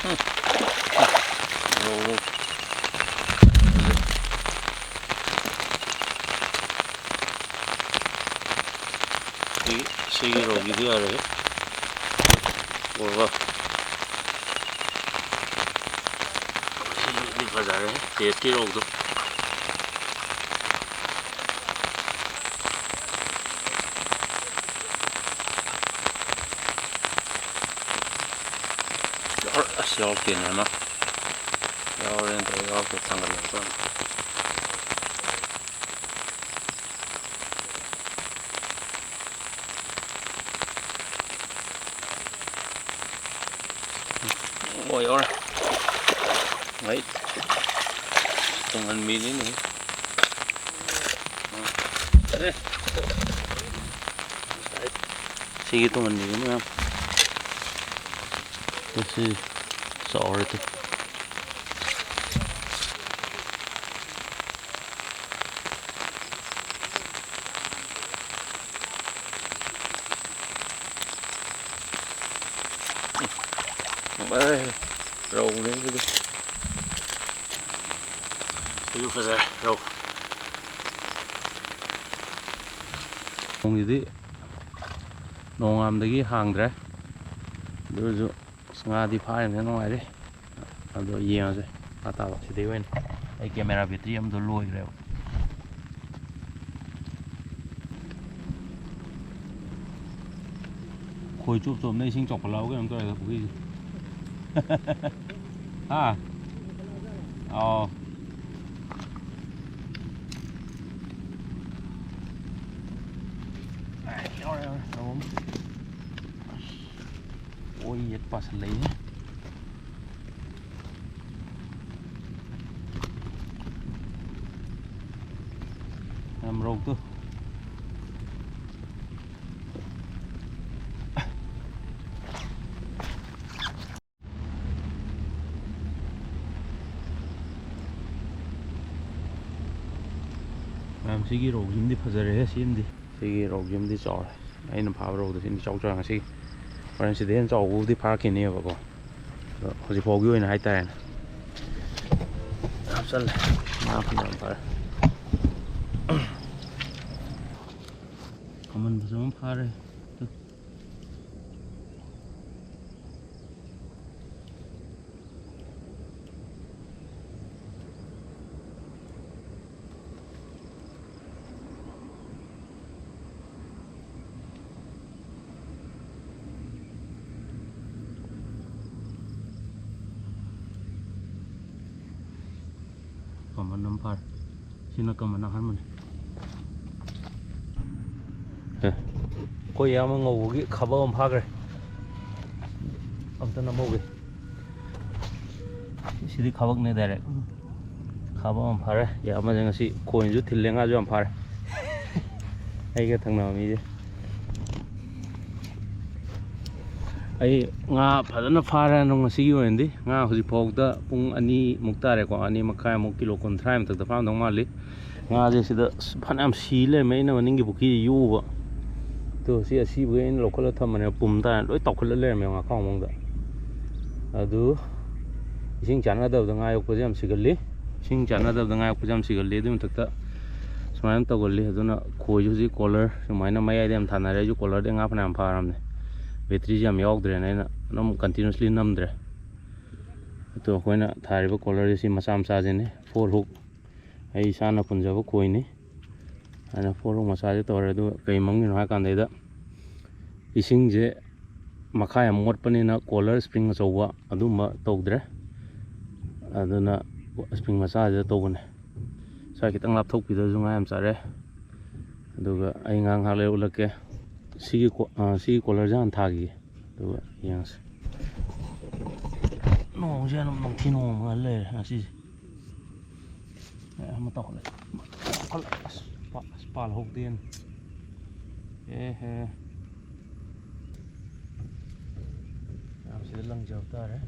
ꯎꯝ꯫ ꯔꯧ, ꯔꯧ꯫ ꯁꯤ, ꯁꯤꯒꯤ ꯔꯧꯒꯤꯗꯤ ꯌꯥꯔꯦꯍꯦ꯫ ꯑꯣ꯫ ꯁꯤꯗꯤ ꯐꯖꯔꯦ, ꯄꯦꯠꯀꯤ ꯔꯧꯗꯣ꯫ ꯑꯁ, ꯌꯥꯎꯔꯛꯇꯦꯅꯦ ꯑꯃ꯫ ꯌꯥꯎꯔꯦꯅ ꯇꯧꯔ ꯌꯥꯎꯔꯛꯇꯦ, ꯊꯥꯡꯒꯠꯂꯛꯄ꯫ ꯑꯣ, ꯌꯥꯎꯔꯦ꯫ ꯍꯩ꯫ ꯇꯨꯡꯍꯟꯕꯤꯅꯤꯅꯦ꯫ ꯑꯦ꯫ ꯁꯤꯒꯤ ꯇꯨꯡꯍꯟꯕꯤꯁꯤ ꯃꯌꯥꯝ꯫ ꯁꯤ ꯆꯥꯎꯔꯦ ꯇꯨ꯫ ꯑꯦ, ꯔꯧꯅꯦ ꯑꯗꯨꯗꯤ꯫ ꯁꯤꯁꯨ ꯐꯖꯔꯦ, ꯔꯧ꯫ ꯅꯣꯡꯁꯤꯗꯤ ꯅꯣꯡꯉꯥꯝꯗꯒꯤ ꯍꯥꯡꯗ꯭ꯔꯦ꯫ ꯑꯗꯨ ꯑꯣꯏꯔꯁꯨ ꯑꯁ, ꯉꯥꯗꯤ ꯐꯥꯔꯤꯕꯅꯤꯅ ꯅꯨꯡꯉꯥꯏꯔꯤ꯫ ꯑꯗꯣ ꯌꯦꯡꯉꯁꯦ ꯃꯈꯥ ꯇꯥꯕ꯫ ꯁꯤꯗꯩ ꯑꯣꯏꯅ ꯑꯩ camera battery ꯑꯃꯗꯣ ꯂꯣꯏꯈ꯭ꯔꯦꯕ꯫ ꯈꯣꯏ ꯆꯣꯞ ꯆꯣꯞꯅ ꯏꯁꯤꯡ ꯆꯥꯎꯈꯠꯂꯛꯑꯕ ꯀꯩꯅꯣꯝ ꯇꯧꯔꯦꯗ ꯄꯨꯈ꯭ꯔꯤꯁꯦ꯫ ꯍꯥ? ꯑꯥꯎ꯫ ꯑꯥꯏ, ꯌꯥꯎꯔꯦ, ꯌꯥꯎꯔꯦ, ꯌꯥꯎꯔꯦ꯫ ꯑꯣꯏ ꯌꯦꯠ ꯄꯥꯁꯜꯂꯛꯏꯍꯦ꯫ ꯌꯥꯝ ꯔꯧꯇꯨ꯫ ꯃꯌꯥꯝ, ꯁꯤꯒꯤ ꯔꯧꯁꯤꯃꯗꯤ ꯐꯖꯔꯦꯍꯦ, ꯁꯤꯃꯗꯤ꯫ ꯁꯤꯒꯤ ꯔꯧꯁꯤꯃꯗꯤ ꯆꯥꯎꯔꯦ꯫ ꯑꯩꯅ ꯐꯥꯕ ꯔꯧꯗꯣ ꯁꯤꯅ ꯏꯆꯥꯎ ꯆꯥꯎꯔꯦ ꯉꯁꯤꯒꯤ꯫ ꯍꯣꯔꯦꯟ ꯁꯤꯗꯩ ꯍꯦꯟꯅ ꯆꯥꯎꯕꯕꯨꯗꯤ ꯐꯥꯔꯛꯈꯤꯅꯦꯕꯀꯣ꯫ ꯑꯗꯣ ꯍꯧꯖꯤꯛ ꯐꯥꯎꯒꯤ ꯑꯣꯏꯅ ꯍꯥꯏꯇꯥꯔꯦꯅꯦ꯫ ꯍꯥꯞꯆꯜꯂꯦ꯫ ꯉꯥ ꯐꯅꯌꯥꯝ ꯐꯥꯔꯦ꯫ ꯀꯃꯟ ꯐꯖꯕ ꯑꯃ ꯐꯥꯔꯦ꯫ ꯃꯅꯝ ꯐꯥꯔꯦ꯫ ꯁꯤꯅ ꯀꯃꯟ ꯑꯍꯥꯟꯕꯅꯤ꯫ ꯑꯦ, ꯑꯩꯈꯣꯏ ꯏꯌꯥꯝꯕ ꯉꯧꯕꯒꯤ ꯈꯥꯕꯛ ꯑꯃ ꯐꯥꯈ꯭ꯔꯦ꯫ ꯑꯝꯇ ꯅꯝꯍꯧꯒꯦ꯫ ꯁꯤꯗꯤ ꯈꯥꯕꯛꯅꯦ direct꯫ ꯈꯥꯕꯛ ꯑꯃ ꯐꯥꯔꯦ꯫ ꯏꯌꯥꯝꯕꯁꯦ ꯉꯁꯤ ꯈꯣꯏꯅꯁꯨ ꯊꯤꯜꯂꯦ, ꯉꯥꯁꯨ ꯌꯥꯝ ꯐꯥꯔꯦ꯫ ꯑꯩꯒ ꯊꯪꯅꯕ ꯃꯤꯁꯦ꯫ ꯑꯩ ꯉꯥ ꯐꯖꯅ ꯐꯥꯔꯦ ꯑꯗꯣ ꯉꯁꯤꯒꯤ ꯑꯣꯏꯅꯗꯤ꯫ ꯉꯥ ꯍꯧꯖꯤꯛ ꯐꯥꯎꯗ ꯄꯨꯡ ꯑꯅꯤꯃꯨꯛ ꯇꯥꯔꯦꯀꯣ, ꯑꯅꯤ ꯃꯈꯥꯏꯃꯨꯛ, ꯀꯤꯂꯣ ꯀꯨꯟꯊ꯭ꯔꯥ ꯃꯊꯛꯇ ꯐꯥꯔꯝꯗꯧ ꯃꯥꯜꯂꯤ꯫ ꯉꯥꯁꯦ ꯁꯤꯗ ꯑꯁ ꯐꯅꯌꯥꯝ ꯁꯤ ꯂꯩꯔꯝꯃꯦ, ꯑꯩꯅ ꯃꯅꯤꯡꯒꯤ ꯄꯨꯈ꯭ꯔꯤꯗ ꯌꯣꯛꯎꯕ꯫ ꯑꯗꯣ ꯁꯤ ꯑꯁꯤꯕꯈꯩ ꯑꯩꯅ ꯂꯧꯈꯠꯂ ꯊꯝꯕꯅꯦ, ꯄꯨꯝ ꯇꯥꯔꯦ, ꯂꯣꯏ ꯇꯥꯎꯈꯠꯂ ꯂꯩꯔꯝꯃꯦ ꯉꯥꯈꯥꯎ ꯃꯅꯨꯡꯗ꯫ ꯑꯗꯨ ꯏꯁꯤꯡ ꯆꯥꯟꯅꯗꯕꯗ ꯉꯥ ꯌꯣꯛꯄꯁꯦ ꯌꯥꯝ ꯁꯤꯒꯜꯂꯤ꯫ ꯏꯁꯤꯡ ꯆꯥꯟꯅꯗꯕꯗ ꯉꯥ ꯌꯣꯛꯄꯁꯦ ꯌꯥꯝ ꯁꯤꯒꯜꯂꯤ꯫ ꯑꯗꯨꯒꯤ ꯃꯊꯛꯇ ꯁꯨꯃꯥꯏꯅ ꯇꯧꯒꯜꯂꯤ꯫ ꯑꯗꯨꯅ ꯈꯣꯏꯁꯨ ꯍꯧꯖꯤꯛ ꯀꯣꯂꯔ ꯁꯨꯃꯥꯏꯅ ꯃꯌꯥꯏꯗ ꯌꯥꯝ ꯊꯥꯅꯔꯦ꯫ ꯑꯩꯁꯨ ꯀꯣꯂꯔꯗꯤ ꯉꯥ ꯐꯅꯌꯥꯝ ꯐꯥꯔꯕꯅꯦ꯫ ꯕꯦꯇ꯭ꯔꯤꯁꯦ ꯌꯥꯝ ꯌꯥꯎꯗ꯭ꯔꯦꯅ ꯑꯩꯅ ꯑꯗꯨꯝ continuously ꯅꯝꯗ꯭ꯔꯦ꯫ ꯑꯗꯣ ꯑꯩꯈꯣꯏꯅ ꯊꯥꯔꯤꯕ ꯀꯣꯂꯔꯁꯦ ꯁꯤ ꯃꯆꯥ ꯃꯆꯥꯁꯤꯅꯤ, four hook꯫ ꯑꯩ ꯏꯁꯥꯅ ꯄꯨꯟꯖꯕ ꯈꯣꯏꯅꯤ꯫ ꯑꯗꯨꯅ four hook ꯃꯆꯥꯁꯦ ꯇꯧꯔꯦ꯫ ꯑꯗꯨꯒ ꯀꯩ ꯃꯔꯝꯒꯤꯅꯣ ꯍꯥꯏ ꯀꯥꯟꯗꯩꯗ ꯏꯁꯤꯡꯁꯦ ꯃꯈꯥ ꯌꯥꯝ ꯃꯣꯠꯄꯅꯤꯅ ꯀꯣꯂꯔ ꯏꯁꯄ꯭ꯔꯤꯡ ꯑꯆꯧꯕ ꯑꯗꯨꯝꯕ ꯇꯧꯗ꯭ꯔꯦ꯫ ꯑꯗꯨꯅ ꯏꯁꯄ꯭ꯔꯤꯡ ꯃꯆꯥꯁꯤꯗ ꯇꯧꯕꯅꯦ꯫ ꯁ꯭ꯋꯥꯏ ꯈꯤꯇꯪ ꯂꯥꯞꯊꯣꯛꯄꯤꯗꯁꯨ ꯉꯥ ꯌꯥꯝ ꯆꯥꯔꯦ꯫ ꯑꯗꯨꯒ ꯑꯩ ꯉꯥ ꯉꯥꯏꯍꯥꯛ ꯂꯩꯔ ꯎꯠꯂꯛꯀꯦ꯫ ꯁꯤꯒꯤ ꯀꯣ-, ꯑ, ꯁꯤꯒꯤ ꯀꯣꯂꯔꯁꯦ ꯍꯥꯟꯅ ꯊꯥꯈꯤꯒꯦ, ꯑꯗꯨꯒ ꯌꯦꯡꯉꯁꯤ꯫ ꯅꯣꯡꯁꯦ ꯑꯗꯨꯝ ꯅꯨꯡꯊꯤ ꯅꯣꯡꯃ ꯂꯩꯔꯦ ꯉꯁꯤꯁꯦ꯫ ꯑꯦ, ꯑꯃ ꯇꯧꯈꯠꯂꯦ꯫ ꯇꯧꯈꯠꯂꯦ꯫ ꯑꯁ, ꯄꯥ-, ꯑꯁ, ꯄꯥꯜꯍꯧꯗꯦꯅꯦ꯫ ꯑꯦꯍꯦ꯫ ꯃꯌꯥꯝꯁꯤꯗ ꯂꯪꯖꯕ ꯇꯥꯔꯦ꯫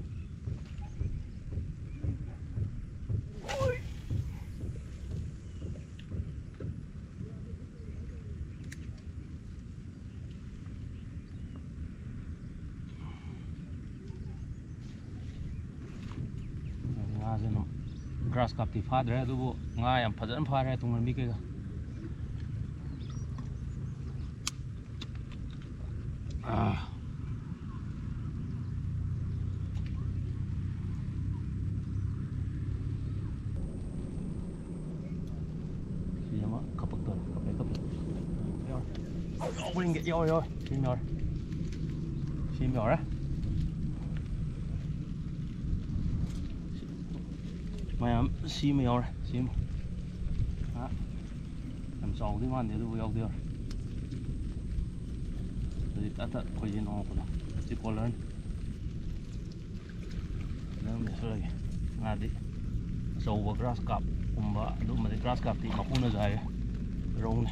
ꯉꯥꯁꯦ ꯑꯗꯨꯝ grass carp ꯇꯤ ꯐꯥꯗ꯭ꯔꯦ, ꯑꯗꯨꯕꯨ ꯉꯥ ꯌꯥꯝ ꯐꯖꯅ ꯐꯥꯔꯦ ꯇꯨꯡꯍꯟꯕꯤ ꯀꯩꯀꯥ꯫ ꯑꯥ꯫ ꯁꯤ ꯑꯃ ꯀꯞꯄꯛꯇꯣꯔꯦ꯫ ꯀꯞꯄꯦ, ꯀꯞꯄꯦ꯫ ꯌꯥꯎꯔꯦ꯫ ꯌꯥꯎꯔꯦ, ꯌꯥꯎꯔꯦ, ꯌꯥꯎꯔꯦ꯫ ꯁꯤ ꯑꯃ ꯌꯥꯎꯔꯦ꯫ ꯁꯤ ꯑꯃ ꯌꯥꯎꯔꯦ꯫ ꯃꯌꯥꯝ ꯁꯤꯃ ꯌꯥꯎꯔꯦ, ꯁꯤꯃ꯫ ꯑꯥ, ꯌꯥꯝ ꯆꯥꯎꯗꯤ ꯃꯥꯟꯗꯦ, ꯑꯗꯨꯕꯨ ꯌꯥꯎꯗꯤ ꯌꯥꯎꯔꯦ꯫ ꯍꯧꯖꯤꯛ ꯑꯊ ꯑꯩꯈꯣꯏꯁꯦ ꯅꯣꯡꯉꯛꯄꯗꯣ ꯁꯤ ꯀꯣꯂꯔꯅꯤ꯫ ꯐꯖꯅ ꯃꯦꯠꯁꯜꯂꯒꯦ꯫ ꯉꯥꯗꯤ ꯑꯆꯧꯕ ꯒ꯭ꯔꯥꯁ ꯀꯥꯞꯀꯨꯝꯕ ꯑꯗꯨꯒꯨꯝꯕꯗꯤ, ꯒ꯭ꯔꯥꯁ ꯀꯥꯞꯇꯤ ꯃꯄꯨꯅꯁꯨ ꯍꯥꯏꯔꯦ, ꯔꯧꯅꯦ꯫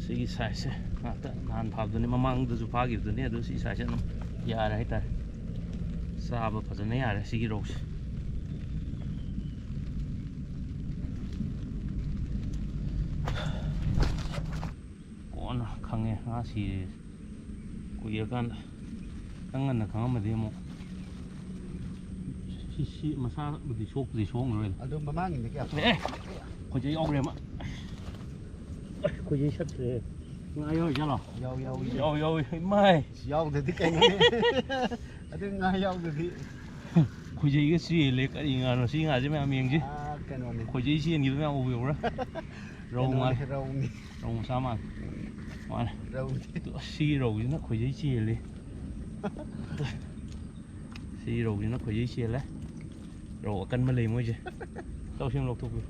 ꯁꯤꯒꯤ ꯁꯥꯏꯖꯁꯦ ꯉꯥꯛꯇ ꯅꯍꯥꯟ ꯐꯥꯕꯗꯨꯅꯤ, ꯃꯃꯥꯡꯗꯁꯨ ꯐꯥꯈꯤꯕꯗꯨꯅꯤ, ꯑꯗꯨ ꯁꯤ ꯁꯥꯏꯖꯁꯦ ꯑꯗꯨꯝ ꯌꯥꯔꯦ ꯍꯥꯏꯇꯥꯔꯦ꯫ ꯆꯥꯕ ꯐꯖꯅ ꯌꯥꯔꯦ ꯁꯤꯒꯤ ꯔꯧꯁꯦ꯫ ꯀꯣꯟꯅ ꯈꯪꯉꯦ ꯉꯥ ꯁꯤꯔꯦ꯫ ꯀꯨꯏꯔꯀꯥꯟꯗ ꯈꯤꯇꯪ ꯉꯟꯅ ꯈꯪꯉꯝꯃꯗꯤ ꯑꯃꯨꯛ꯫ ꯁꯤ, ꯁꯤ ꯃꯁꯥꯕꯨꯗꯤ ꯁꯣꯛꯄꯨꯗꯤ ꯁꯣꯛꯑꯝꯃꯔꯣꯏꯗ꯫ ꯑꯗꯨ ꯃꯃꯥꯡꯒꯤꯗꯤ ꯀꯌꯥ? ꯑꯦ! ꯈꯣꯏꯖꯩ ꯌꯥꯎꯈ꯭ꯔꯦ ꯑꯃ꯫ ꯑꯁ, ꯈꯣꯏꯖꯩ ꯁꯠꯈ꯭ꯔꯦ꯫ ꯉꯥ ꯌꯥꯎꯔꯤ ꯖꯥꯠꯂꯣ? ꯌꯥꯎ, ꯌꯥꯎꯏ꯫ ꯌꯥꯎ, ꯌꯥꯎꯏ꯫ ꯏꯃꯥꯏ! ꯌꯥꯎꯗꯗꯤ ꯀꯩꯅꯣꯅꯦ? ꯑꯗꯨ ꯉꯥ ꯌꯥꯎꯗꯗꯤ꯫ ꯈꯣꯏꯖꯩꯒ ꯆꯦꯜꯂꯦ꯫ ꯀꯔꯤ ꯉꯥꯅꯣ ꯁꯤ ꯉꯥꯁꯦ ꯃꯌꯥꯝ ꯌꯦꯡꯁꯤ? ꯑꯥ, ꯀꯩꯅꯣꯅꯦ꯫ ꯈꯣꯏꯖꯩ ꯆꯦꯟꯈꯤꯕ ꯃꯌꯥꯝ ꯎꯕꯤꯕ꯭ꯔꯥ? ꯔꯧ ꯀꯩꯅꯣꯅꯦ, ꯃꯥꯜꯂꯦ꯫ ꯔꯧꯅꯤ꯫ ꯔꯧ ꯃꯆꯥ ꯃꯥꯜꯂꯦ꯫ ꯃꯥꯅꯦ꯫ ꯔꯧꯅꯤ꯫ ꯑꯗꯣ ꯑꯁ, ꯁꯤꯒꯤ ꯔꯧꯁꯤꯅ ꯈꯣꯏꯖꯩ ꯆꯦꯜꯂꯦ꯫ ꯁꯤꯒꯤ ꯔꯧꯁꯤꯅ ꯈꯣꯏꯖꯩ ꯆꯦꯜꯂꯦ꯫ ꯔꯧ ꯑꯀꯟꯕ ꯂꯩ ꯃꯣꯏꯁꯦ꯫ ꯇꯧꯁꯤꯡ ꯂꯧꯊꯣꯛꯄꯤꯌꯨ꯫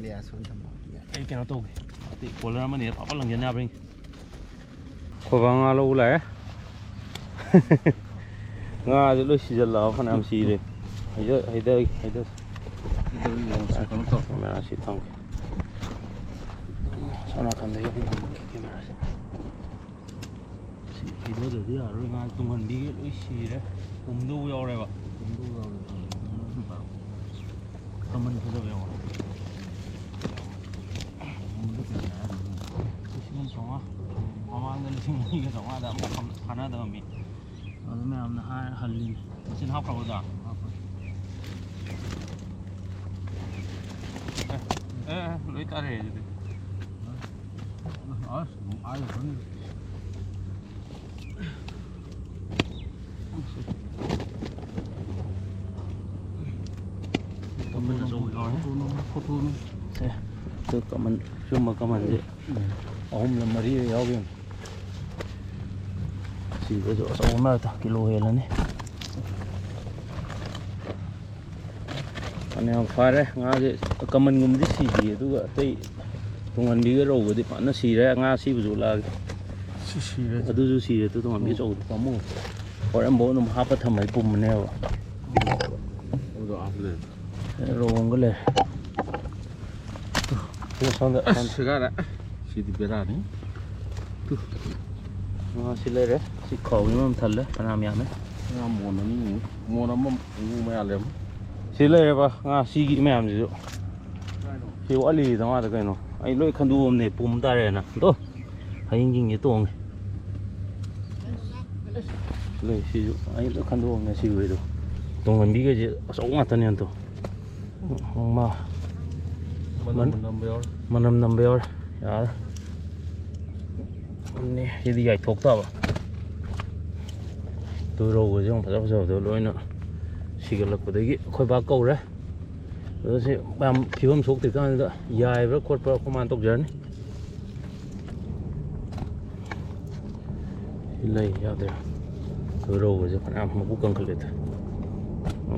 ꯌꯥ, ꯁꯣꯝ ꯊꯝꯃꯣ꯫ ꯌꯥ꯫ ꯑꯩ ꯀꯩꯅꯣ ꯇꯧꯒꯦ꯫ ꯑꯇꯩ ꯀꯣꯂꯔ ꯑꯃꯅꯤ ꯐꯥꯐꯠ ꯂꯪꯖꯟ ꯌꯥꯕ꯭ꯔꯥ ꯌꯦꯡꯒꯦ꯫ ꯑꯩꯈꯣꯏ ꯕꯥ ꯉꯥ ꯂꯧ ꯂꯥꯛꯑꯦ꯫ ꯉꯥꯁꯦ ꯂꯣꯏ ꯁꯤꯖꯜꯂꯛꯑꯕ, ꯐꯅꯌꯥꯝ ꯁꯤꯔꯦ꯫ ꯍꯩꯗ-, ꯍꯩꯗ-, ꯍꯩꯗ-, ꯀꯩꯅꯣ ꯇꯧ꯫ ꯀꯦꯃꯦꯔꯥꯁꯤ ꯊꯝꯒꯦ꯫ ꯁꯣꯝ ꯅꯥꯀꯟꯗꯒꯤ ꯑꯃꯨꯛ ꯊꯝꯒꯦ ꯀꯦꯃꯦꯔꯥꯁꯦ꯫ ꯁꯤ ꯍꯩꯗꯗ꯭ꯔꯗꯤ ꯌꯥꯔꯔꯣꯏ, ꯉꯥ ꯇꯨꯡꯍꯟꯕꯤꯒ ꯂꯣꯏ ꯁꯤꯔꯦ꯫ ꯄꯨꯝꯗꯧ ꯌꯥꯎꯔꯦꯕ꯫ ꯄꯨꯝꯗꯧ ꯌꯥꯎꯔꯦ꯫ ꯀꯃꯟ ꯐꯖꯕ ꯌꯥꯎꯔꯦ꯫ ꯄꯨꯝꯗꯧ ꯀꯌꯥ ꯍꯥꯏꯔꯤꯅꯣ? ꯂꯤꯁꯤꯡ ꯑꯃ ꯆꯥꯝꯃꯉꯥ꯫ ꯃꯃꯥꯡꯗ ꯂꯤꯁꯤꯡ ꯃꯔꯤꯒ ꯆꯥꯝꯃꯉꯥꯗ ꯑꯃꯨꯛ ꯐꯥꯅꯗꯕ ꯃꯤ꯫ ꯑꯗꯨ ꯃꯌꯥꯝꯅ ꯍꯥꯏꯔ ꯍꯜꯂꯤꯅꯦ꯫ ꯃꯆꯤꯟ ꯍꯥꯞꯈ꯭ꯔꯕꯣ ꯑꯣꯖꯥ? ꯍꯥꯞꯈ꯭ꯔꯦ꯫ ꯑꯦ, ꯑꯦ, ꯑꯦ, ꯂꯣꯏ ꯇꯥꯔꯦ ꯑꯗꯨꯗꯤ꯫ ꯑꯁ, ꯑꯥ ꯌꯧꯈ꯭ꯔꯅꯤ꯫ ꯀꯃꯟ ꯑꯆꯧꯕ ꯌꯥꯎꯔꯦ꯫ ꯐꯣꯇꯣꯅ, ꯐꯣꯇꯣꯅ꯫ ꯁꯦ, ꯑꯗꯨ ꯀꯃꯟ, ꯁꯨꯝꯕ ꯀꯃꯟꯁꯦ ꯑꯍꯨꯝꯂ ꯃꯔꯤꯔ ꯌꯥꯎꯈꯤꯕꯅꯤ꯫ ꯁꯤꯗꯁꯨ ꯑꯆꯧꯕ ꯃꯔꯛꯇ ꯀꯤꯂꯣ ꯍꯦꯜꯂꯅꯤ꯫ ꯐꯅꯌꯥꯝ ꯐꯥꯔꯦ ꯉꯥꯁꯦ꯫ ꯀꯃꯟꯒꯨꯝꯕꯗꯤ ꯁꯤꯗꯦ, ꯑꯗꯨꯒ ꯑꯇꯩ ꯇꯨꯡꯍꯟꯕꯤꯒ ꯔꯧꯒꯗꯤ ꯐꯖꯅ ꯁꯤꯔꯦ꯫ ꯉꯥ ꯁꯤꯕꯁꯨ ꯎꯠꯂꯛꯑꯒꯦ꯫ ꯁꯤ ꯁꯤꯔꯦ꯫ ꯑꯗꯨꯁꯨ ꯁꯤꯔꯦ꯫ ꯑꯗꯨ ꯇꯨꯡꯍꯟꯕꯤ ꯎꯝ꯫ ꯑꯆꯧꯕꯗꯣ ꯄꯥꯝꯃꯨ꯫ ꯍꯣꯔꯦꯟꯐꯥꯎ ꯑꯗꯨꯝ ꯍꯥꯞꯄ ꯊꯝꯃꯗꯤ ꯄꯨꯝꯕꯅꯦꯕ꯫ ꯑꯗꯨꯗꯣ ꯍꯥꯞꯄ ꯂꯩꯔꯦ꯫ ꯔꯧ ꯑꯃꯒ ꯂꯩꯔꯦ꯫ ꯇꯨ, ꯁꯣꯝꯗ, ꯑꯁ, ꯁꯣꯝꯗ꯫ ꯁꯦꯒꯥꯏꯔꯦ꯫ ꯁꯤꯗꯤ ꯕꯦꯔꯥꯅꯤ꯫ ꯇꯨ꯫ ꯉꯥ ꯁꯤ ꯂꯩꯔꯦ꯫ ꯁꯤ ꯈꯥꯎꯒꯤ ꯑꯃ ꯊꯜꯂꯦ꯫ ꯐꯅꯌꯥꯝ ꯌꯥꯝꯃꯦ꯫ ꯉꯥ ꯃꯣꯟ ꯑꯅꯤ ꯎ-, ꯃꯣꯟ ꯑꯃ ꯎ ꯃꯌꯥ ꯂꯩꯔꯝꯃꯦ꯫ ꯁꯤ ꯂꯩꯔꯦꯕ ꯉꯥ ꯁꯤꯒꯤ ꯃꯌꯥꯝꯁꯤꯁꯨ꯫ ꯁꯤ ꯋꯥꯠꯂꯤꯗ ꯃꯥꯗ ꯀꯩꯅꯣ꯫ ꯑꯩ ꯂꯣꯏ ꯈꯟꯗꯣꯛꯑꯝꯅꯦ ꯄꯨꯝ ꯇꯥꯔꯦꯅ꯫ ꯑꯗꯣ ꯍꯌꯦꯡ ꯌꯦꯡꯒꯦ ꯇꯣꯡꯉꯦ꯫ ꯂꯩ ꯁꯤꯁꯨ ꯑꯩ ꯂꯣꯏ ꯈꯟꯗꯣꯛꯑꯝꯅꯦ ꯁꯤꯈꯩꯗꯣ꯫ ꯇꯨꯡꯍꯟꯕꯤꯈꯩꯁꯦ ꯑꯆꯧꯕ ꯉꯥꯛꯇꯅꯦ ꯑꯗꯣ꯫ ꯃꯥ-, ꯃꯅꯝ ꯃꯟ-, ꯅꯝꯕ ꯌꯥꯎꯔꯦ꯫ ꯃꯅꯝ ꯅꯝꯕ ꯌꯥꯎꯔꯦ꯫ ꯌꯥꯔꯦ꯫ ꯑꯗꯨꯅꯦ, ꯁꯤꯗꯤ ꯌꯥꯏꯊꯣꯛ ꯇꯥꯕ꯫ ꯇꯨ ꯔꯧꯒꯁꯦ ꯌꯥꯝ ꯐꯖ ꯐꯖꯕꯗꯣ ꯂꯣꯏꯅ ꯁꯤꯒꯠꯂꯛꯄꯗꯒꯤ ꯑꯩꯈꯣꯏ ꯕꯥ ꯀꯧꯔꯦ꯫ ꯑꯗꯣ ꯁꯤ ꯌꯥꯝ ꯐꯤꯕꯝ ꯁꯣꯛꯇ꯭ꯔꯤꯀꯥꯟꯁꯤꯗ ꯌꯥꯏꯕ꯭ꯔꯥ ꯈꯣꯠꯄ꯭ꯔꯥ ꯑꯩꯈꯣꯏ ꯃꯥꯅ ꯇꯧꯖꯔꯅꯤ꯫ ꯁꯤ ꯂꯩ ꯌꯥꯗ꯭ꯔꯦ꯫ ꯑꯗꯨ ꯔꯧꯕꯁꯦ ꯐꯅꯌꯥꯝ ꯃꯕꯨꯛ ꯀꯪꯈꯠꯂꯦꯗ꯫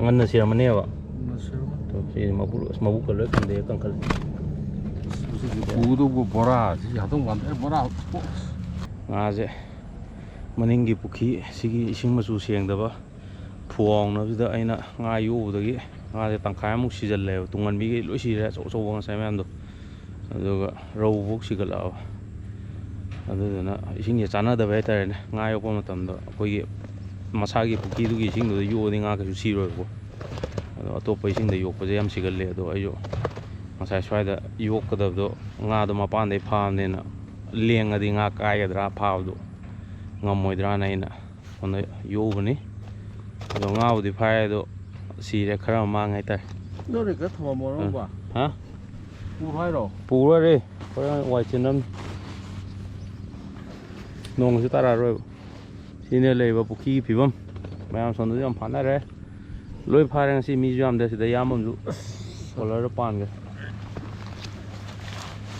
ꯉꯟꯅ ꯁꯤꯔꯝꯃꯅꯦꯕ꯫ ꯉꯟꯅ ꯁꯤꯔꯝꯃꯅꯤ꯫ ꯑꯗꯣ ꯁꯤ ꯃꯕꯨꯛ, ꯑꯁ, ꯃꯕꯨꯛꯀ ꯂꯣꯏ ꯀꯪꯗꯦ, ꯀꯪꯈꯠꯂꯦ꯫ ꯑꯁ, ꯃꯁꯤꯗꯤ ꯄꯨꯗꯧꯕ ꯕꯣꯔꯥꯁꯤ ꯌꯥꯗꯧ ꯃꯥꯟꯗ꯭ꯔꯦ, ꯕꯣꯔꯥ꯫ ꯉꯥꯁꯦ ꯃꯅꯤꯡꯒꯤ ꯄꯨꯈ꯭ꯔꯤ ꯁꯤꯒꯤ ꯏꯁꯤꯡ ꯃꯆꯨ ꯁꯦꯡꯗꯕ ꯐꯨꯋꯥꯎꯅꯕꯁꯤꯗ ꯑꯩꯅ ꯉꯥ ꯌꯣꯛꯎꯕꯗꯒꯤ ꯉꯥꯁꯦ ꯇꯪꯈꯥꯏꯃꯨꯛ ꯁꯤꯖꯜꯂꯦꯕ꯫ ꯇꯨꯡꯍꯟꯕꯤꯈꯩ ꯂꯣꯏ ꯁꯤꯔꯦ, ꯑꯆꯧ ꯑꯆꯧꯕ ꯉꯁꯥꯏ ꯃꯌꯥꯝꯗꯣ꯫ ꯑꯗꯨꯒ ꯔꯧꯕꯨꯛ ꯁꯤꯒꯠꯂꯛꯑꯕ꯫ ꯑꯗꯨꯗꯨꯅ ꯏꯁꯤꯡꯁꯦ ꯆꯥꯟꯅꯗꯕ ꯍꯥꯏꯇꯥꯔꯦꯅꯦ꯫ ꯉꯥ ꯌꯣꯛꯄ ꯃꯇꯝꯗ ꯑꯩꯈꯣꯏꯒꯤ ꯃꯁꯥꯒꯤ ꯄꯨꯈ꯭ꯔꯤꯗꯨꯒꯤ ꯏꯁꯤꯡꯗꯨꯗ ꯌꯣꯛꯑꯗꯤ ꯉꯥ ꯀꯩꯁꯨ ꯁꯤꯔꯣꯏꯕꯀꯣ꯫ ꯑꯗꯣ ꯑꯇꯣꯞꯄ ꯏꯁꯤꯡꯗ ꯌꯣꯛꯄꯁꯦ ꯌꯥꯝ ꯁꯤꯒꯜꯂꯦ꯫ ꯑꯗꯣ ꯑꯩꯁꯨ ꯉꯁꯥꯏ ꯁ꯭ꯋꯥꯏꯗ ꯌꯣꯛꯀꯗꯕꯗꯣ ꯉꯥꯗꯣ ꯃꯄꯥꯟꯗꯩ ꯐꯥꯕꯅꯤꯅ ꯂꯦꯡꯉꯗꯤ ꯉꯥ ꯀꯥꯏꯒꯗ꯭ꯔꯥ, ꯐꯥꯕꯗꯣ ꯉꯝꯃꯣꯏꯗ꯭ꯔꯥꯅ ꯑꯩꯅ ꯁꯣꯝꯗ ꯌꯣꯛꯎꯕꯅꯤ꯫ ꯑꯗꯣ ꯉꯥꯕꯨꯗꯤ ꯐꯥꯏ, ꯑꯗꯣ ꯁꯤꯔꯦ, ꯈꯔ ꯑꯃ ꯃꯥꯡꯉꯦ ꯍꯥꯏꯇꯥꯔꯦ꯫ ꯅꯪ ꯔꯦꯀꯔ ꯊꯝꯃꯝꯃꯣ, ꯑ꯫ ꯅꯪꯕꯣ꯫ ꯍꯥ? ꯄꯨꯔꯣ ꯍꯥꯏꯔꯣ? ꯄꯨꯔꯣꯏ꯫ ꯍꯣꯔꯦꯟ ꯋꯥꯏ ꯆꯤꯟꯅꯕꯅꯤ꯫ ꯅꯣꯡꯁꯨ ꯇꯥꯔꯛꯑꯔꯣꯏꯕ꯫ ꯁꯤꯅ ꯂꯩꯔꯤꯕ ꯄꯨꯈ꯭ꯔꯤꯒꯤ ꯐꯤꯕꯝ꯫ ꯃꯌꯥꯝ ꯁꯣꯝꯗꯁꯨ ꯌꯥꯝ ꯐꯥꯅꯔꯦ꯫ ꯂꯣꯏ ꯐꯥꯔꯦ ꯉꯁꯤ, ꯃꯤꯁꯨ ꯌꯥꯝꯗꯦ꯫ ꯁꯤꯗ ꯏꯌꯥꯝꯕ ꯑꯃꯁꯨ ꯁꯣꯂꯔꯗ ꯄꯥꯟꯈ꯭ꯔꯦ꯫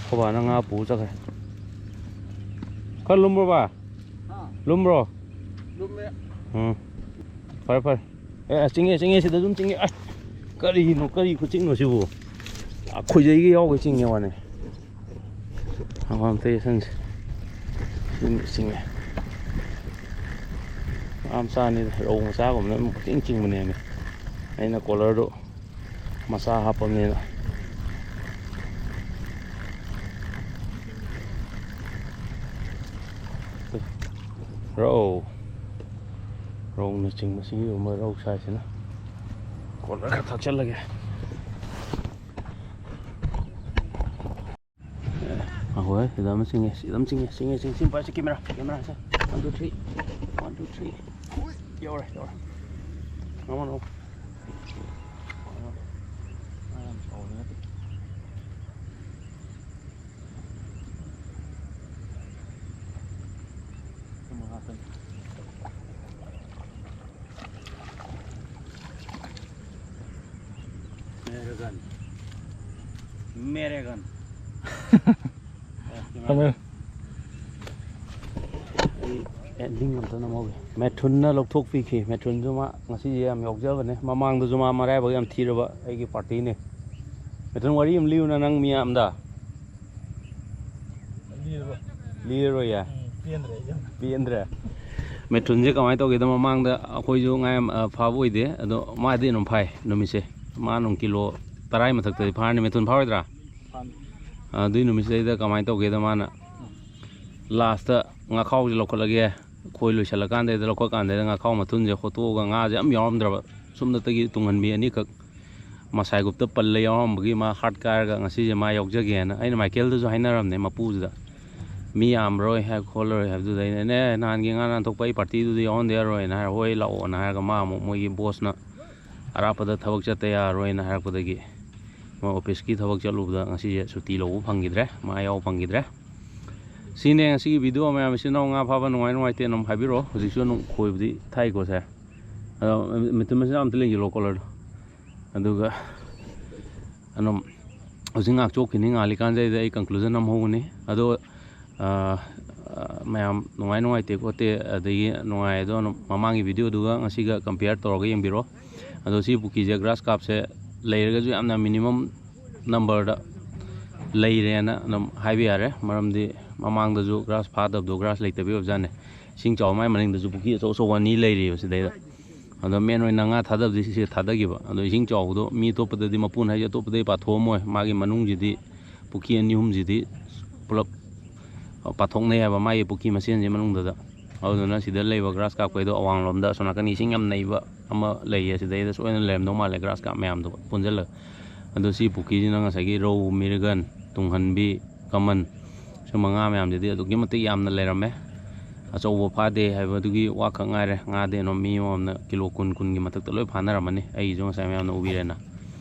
ꯑꯩꯈꯣꯏ ꯕꯥꯅ ꯉꯥ ꯄꯨꯔ ꯆꯠꯈ꯭ꯔꯦ꯫ ꯈꯔ ꯂꯨꯝꯕ꯭ꯔꯣ ꯕꯥ? ꯍꯥ? ꯂꯨꯝꯕ꯭ꯔꯣ? ꯂꯨꯝꯃꯦ꯫ ꯎꯝ꯫ ꯐꯔꯦ, ꯐꯔꯦ꯫ ꯑꯦ, ꯑꯁ, ꯆꯤꯡꯉꯦ, ꯆꯤꯡꯉꯦ, ꯁꯤꯗ ꯑꯗꯨꯝ ꯆꯤꯡꯉꯦ꯫ ꯑꯁ! ꯀꯔꯤꯅꯣ, ꯀꯔꯤ ꯈꯨꯆꯤꯡꯅꯣ ꯁꯤꯕꯨ? ꯑ, ꯈꯣꯏꯖꯩꯒ ꯌꯥꯎꯒꯩ ꯆꯤꯡꯉꯦ ꯋꯥꯅꯦ꯫ ꯍꯪꯒꯥꯝ ꯇꯩ ꯁꯟꯁꯦ꯫ ꯁꯤꯃ ꯆꯤꯡꯉꯦ꯫ ꯉꯥ ꯃꯆꯥꯅꯤꯗ, ꯔꯧ ꯃꯆꯥꯒꯨꯝꯕꯅ ꯑꯗꯨꯝ ꯄꯪꯆꯤꯡ ꯆꯤꯡꯕꯅꯦꯃꯤ꯫ ꯑꯩꯅ ꯀꯣꯂꯔꯗꯣ ꯃꯆꯥ ꯍꯥꯞꯄꯕꯅꯤꯅ꯫ ꯔꯧ꯫ ꯔꯧꯅꯆꯤꯡꯕ ꯁꯤꯒꯨꯝꯕ ꯔꯧ ꯁꯥꯏꯁꯤꯅ꯫ ꯀꯣꯂꯔ ꯈꯔ ꯊꯥꯛꯆꯜꯂꯒꯦ꯫ ꯑꯍꯣꯏ, ꯁꯤꯗ ꯑꯃ ꯆꯤꯡꯉꯦ, ꯁꯤꯗ ꯑꯃ ꯆꯤꯡꯉꯦ, ꯆꯤꯡꯉꯦ, ꯆꯤꯡꯉꯦ, ꯁꯤ ꯄꯥꯏꯁꯦ, camera, camera ꯁꯦ꯫ One, two, three. One, two, three. ꯌꯧꯔꯦ, ꯌꯧꯔꯦ꯫ ꯅꯣꯡꯃ, ꯅꯣꯡꯃ꯫ ꯃꯦꯔꯦꯒꯟ꯫ ꯃꯦꯔꯦꯒꯟ꯫ ꯊꯝꯃꯦ꯫ ꯑꯩ ending ꯑꯝꯇ ꯅꯝꯍꯧꯒꯦ꯫ ꯃꯦꯊꯨꯟꯅ ꯂꯧꯊꯣꯛꯄꯤꯈꯤ꯫ ꯃꯦꯊꯨꯟꯁꯨ ꯃꯥ ꯉꯁꯤꯁꯦ ꯌꯥꯝ ꯌꯥꯎꯖꯕꯅꯦ꯫ ꯃꯃꯥꯡꯗꯁꯨ ꯃꯥ ꯃꯔꯥꯏꯕꯛ ꯌꯥꯝ ꯊꯤꯔꯕ ꯑꯩꯒꯤ partyꯅꯦ꯫ ꯃꯦꯊꯨꯟ, ꯋꯥꯔꯤ ꯑꯃ ꯂꯤꯌꯨꯅ ꯅꯪ ꯃꯤꯌꯥꯝꯗ꯫ ꯂꯤꯔꯔꯣꯏ꯫ ꯂꯤꯔꯔꯣꯏꯌꯦ? ꯎꯝ, ꯄꯦꯟꯗ꯭ꯔꯦ ꯑꯩ ꯌꯥꯝ꯫ ꯄꯦꯟꯗ꯭ꯔꯦ? ꯃꯦꯊꯨꯟꯁꯦ ꯀꯃꯥꯏꯅ ꯇꯧꯒꯦꯗ, ꯃꯃꯥꯡꯗ ꯑꯩꯈꯣꯏꯁꯨ ꯉꯥ ꯌꯥꯝ, ꯑ, ꯐꯥꯕ ꯑꯣꯏꯗꯦ, ꯑꯗꯣ ꯃꯥꯗꯤ ꯑꯗꯨꯝ ꯐꯥꯏ ꯅꯨꯃꯤꯠꯁꯦ꯫ ꯃꯥ ꯑꯗꯨꯝ ꯀꯤꯂꯣ ꯇꯔꯥꯒꯤ ꯃꯊꯛꯇꯗꯤ ꯐꯥꯔꯅꯤ꯫ ꯃꯦꯊꯨꯟ ꯐꯥꯔꯣꯏꯗ꯭ꯔꯥ? ꯐꯥꯅꯤ꯫ ꯑ, ꯑꯗꯨꯏ ꯅꯨꯃꯤꯠꯁꯤꯗꯩꯗ ꯀꯃꯥꯏꯅ ꯇꯧꯒꯦꯗ, ꯃꯥꯅ ꯎꯝ꯫ Lastꯇ ꯉꯥꯈꯥꯎꯁꯦ ꯂꯧꯈꯠꯂꯒꯦ, ꯈꯣꯏ ꯂꯣꯏꯁꯤꯜꯂꯀꯥꯟꯗꯩꯗ, ꯂꯧꯈꯠꯀꯥꯟꯗꯩꯗ ꯉꯥꯈꯥꯎ ꯃꯊꯨꯟꯁꯦ ꯍꯣꯠꯇꯣꯛꯑꯒ ꯉꯥꯁꯦ ꯑꯝ ꯌꯥꯎꯔꯝꯗ꯭ꯔꯕ꯫ ꯁꯣꯝꯗꯇꯒꯤ ꯇꯨꯡꯍꯟꯕꯤ ꯑꯅꯤꯈꯛ ꯃꯁꯥꯏꯒꯨꯞꯇ ꯄꯜꯂ ꯌꯥꯎꯔꯝꯕꯒꯤ ꯃꯥ heart ꯀꯥꯏꯔꯒ ꯉꯁꯤꯁꯦ ꯃꯥ ꯌꯥꯎꯖꯒꯦꯅ ꯑꯩꯅ ꯃꯥꯏꯀꯦꯜꯗꯁꯨ ꯍꯥꯏꯅꯔꯝꯅꯦ ꯃꯄꯨꯗꯨꯗ꯫ ꯃꯤ ꯌꯥꯝꯃꯔꯣꯏ ꯍꯥꯏ ꯈꯣꯠꯂꯔꯣꯏ ꯍꯥꯏꯕꯗꯨꯗ ꯑꯩꯅ, "ꯅꯦ, ꯅꯍꯥꯟꯒꯤ ꯉꯥ ꯅꯥꯟꯊꯣꯛꯄ ꯑꯩ partyꯗꯨꯗ ꯌꯥꯎꯍꯟꯗ ꯌꯥꯔꯣꯏꯅ" ꯍꯥꯏꯔ, "ꯍꯣꯏ, ꯂꯥꯛꯑꯣꯅ" ꯍꯥꯏꯔꯒ ꯃꯥ ꯑꯃꯨꯛ ꯃꯣꯏꯒꯤ bossꯅ ꯑꯔꯥꯞꯄꯗ ꯊꯕꯛ ꯆꯠꯇ ꯌꯥꯔꯣꯏꯅ ꯍꯥꯏꯔꯛꯄꯗꯒꯤ ꯃꯣꯏ officeꯀꯤ ꯊꯕꯛ ꯆꯠꯂꯨꯕꯗ ꯉꯁꯤꯁꯦ ꯁꯨꯇꯤ ꯂꯧꯕ ꯐꯪꯈꯤꯗ꯭ꯔꯦ, ꯃꯥ ꯌꯥꯎꯕ ꯐꯪꯈꯤꯗ꯭ꯔꯦ꯫ ꯁꯤꯅꯦ ꯉꯁꯤꯒꯤ video ꯃꯌꯥꯝ꯫ ꯏꯆꯤꯟ ꯏꯅꯥꯎ ꯉꯥ ꯐꯥꯕ ꯅꯨꯡꯉꯥꯏ ꯅꯨꯡꯉꯥꯏꯇꯦ ꯑꯗꯨꯝ ꯍꯥꯏꯕꯤꯔꯛꯑꯣ꯫ ꯍꯧꯖꯤꯛꯁꯨ ꯑꯗꯨꯝ ꯈꯣꯏꯕꯨꯗꯤ ꯊꯥꯛꯏꯀꯣ ꯁꯦ꯫ ꯑꯗꯣ ꯃꯦꯊꯨꯟ ꯃꯆꯤꯟꯖꯥꯛ ꯑꯝꯇ ꯂꯦꯡꯁꯤꯜꯂꯣ colourꯗꯣ꯫ ꯑꯗꯨꯒ ꯑꯗꯨꯝ ꯍꯧꯖꯤꯛ ꯉꯥꯏꯍꯥꯛ ꯆꯣꯛꯈꯤꯅꯤ, ꯉꯥꯜꯂꯤꯀꯥꯟꯁꯤꯗꯩꯗ ꯑꯩ conclusion ꯑꯃ ꯍꯧꯒꯅꯤ꯫ ꯑꯗꯣ, ꯑꯥ, ꯃꯌꯥꯝ ꯅꯨꯡꯉꯥꯏ ꯅꯨꯡꯉꯥꯏꯇꯦ ꯈꯣꯠꯇꯦ, ꯑꯗꯒꯤ ꯅꯨꯡꯉꯥꯏ ꯑꯗꯣ ꯑꯗꯨꯝ ꯃꯃꯥꯡꯒꯤ videoꯗꯨꯒ ꯉꯁꯤꯒ compare ꯇꯧꯔꯒ ꯌꯦꯡꯕꯤꯔꯣ꯫ ꯑꯗꯣ ꯁꯤ ꯄꯨꯈ꯭ꯔꯤꯁꯦ grass carpꯁꯦ ꯂꯩꯔꯒꯁꯨ ꯌꯥꯝꯅ minimum numberꯗ ꯂꯩꯔꯦꯅ ꯑꯗꯨꯝ ꯍꯥꯏꯕ ꯌꯥꯔꯦ꯫ ꯃꯔꯝꯗꯤ ꯃꯃꯥꯡꯗꯁꯨ grass ꯐꯥꯗꯕꯗꯣ grass ꯂꯩꯇꯕꯒꯤ ꯑꯣꯏꯕꯖꯥꯠꯅꯦ꯫ ꯏꯁꯤꯡ ꯆꯥꯎꯕ ꯃꯥꯏ ꯃꯅꯤꯡꯗꯁꯨ ꯄꯨꯈ꯭ꯔꯤ ꯑꯆꯧ ꯑꯆꯧꯕ ꯑꯅꯤ ꯂꯩꯔꯤꯕ ꯁꯤꯗꯩꯗ꯫ ꯑꯗꯣ main ꯑꯣꯏꯅ ꯉꯥ ꯊꯥꯗꯕꯗꯤ ꯁꯤꯁꯦ ꯊꯥꯗꯈꯤꯕ꯫ ꯑꯗꯣ ꯏꯁꯤꯡ ꯆꯥꯎꯕꯗꯣ ꯃꯤ ꯑꯇꯣꯞꯄꯗꯗꯤ, ꯃꯄꯨꯅ ꯍꯥꯏꯁꯦ ꯑꯇꯣꯞꯄꯗꯩ ꯄꯥꯊꯣꯛꯑꯝꯃꯣꯏ, ꯃꯥꯒꯤ ꯃꯅꯨꯡꯁꯤꯗꯤ ꯄꯨꯈ꯭ꯔꯤ ꯑꯅꯤ ꯑꯍꯨꯝꯁꯤꯗꯤ ꯄꯨꯂꯞ ꯄꯥꯊꯣꯛꯅꯩ ꯍꯥꯏꯕ, ꯃꯥꯒꯤ ꯄꯨꯈ꯭ꯔꯤ ꯃꯁꯦꯟꯁꯤ ꯃꯅꯨꯡꯗꯗ꯫ ꯑꯗꯨꯗꯨꯅ ꯁꯤꯗ ꯂꯩꯕ grass carpꯈꯩꯗꯣ ꯑꯋꯥꯡꯂꯣꯝꯗ ꯑꯁꯣꯝ ꯅꯥꯀꯟ ꯏꯁꯤꯡ ꯌꯥꯝ ꯅꯩꯕ ꯑꯃ ꯂꯩꯌꯦ, ꯁꯤꯗꯩꯗ ꯁꯣꯏꯗꯅ ꯂꯩꯔꯝꯗꯧ ꯃꯥꯜꯂꯦ, grass carp ꯃꯌꯥꯝꯗꯣ ꯄꯨꯟꯁꯤꯜꯂꯒ꯫ ꯑꯗꯣ ꯁꯤ ꯄꯨꯈ꯭ꯔꯤꯁꯤꯅ ꯉꯁꯥꯏꯒꯤ ꯔꯧ, ꯃꯤꯔꯒꯟ, ꯇꯨꯡꯍꯟꯕꯤ, ꯀꯃꯟ, ꯁꯨꯝꯕ ꯉꯥ ꯃꯌꯥꯝꯁꯤꯗꯤ ꯑꯗꯨꯛꯀꯤ ꯃꯇꯤꯛ ꯌꯥꯝꯅ ꯂꯩꯔꯝꯃꯦ꯫ ꯑꯆꯧꯕ ꯐꯥꯗꯦ ꯍꯥꯏꯕꯗꯨꯒꯤ ꯋꯥꯈꯛ ꯉꯥꯏꯔꯦ꯫ ꯉꯥꯗꯤ ꯑꯗꯨꯝ ꯃꯤ ꯑꯃꯃꯝꯅ ꯀꯤꯂꯣ ꯀꯨꯟ, ꯀꯨꯟꯒꯤ ꯃꯊꯛꯇ ꯂꯣꯏ ꯐꯥꯅꯔꯝꯃꯅꯤ꯫ ꯑꯩꯒꯤꯁꯨ ꯉꯁꯥꯏ ꯃꯌꯥꯝꯅ ꯎꯕꯤꯔꯦꯅ꯫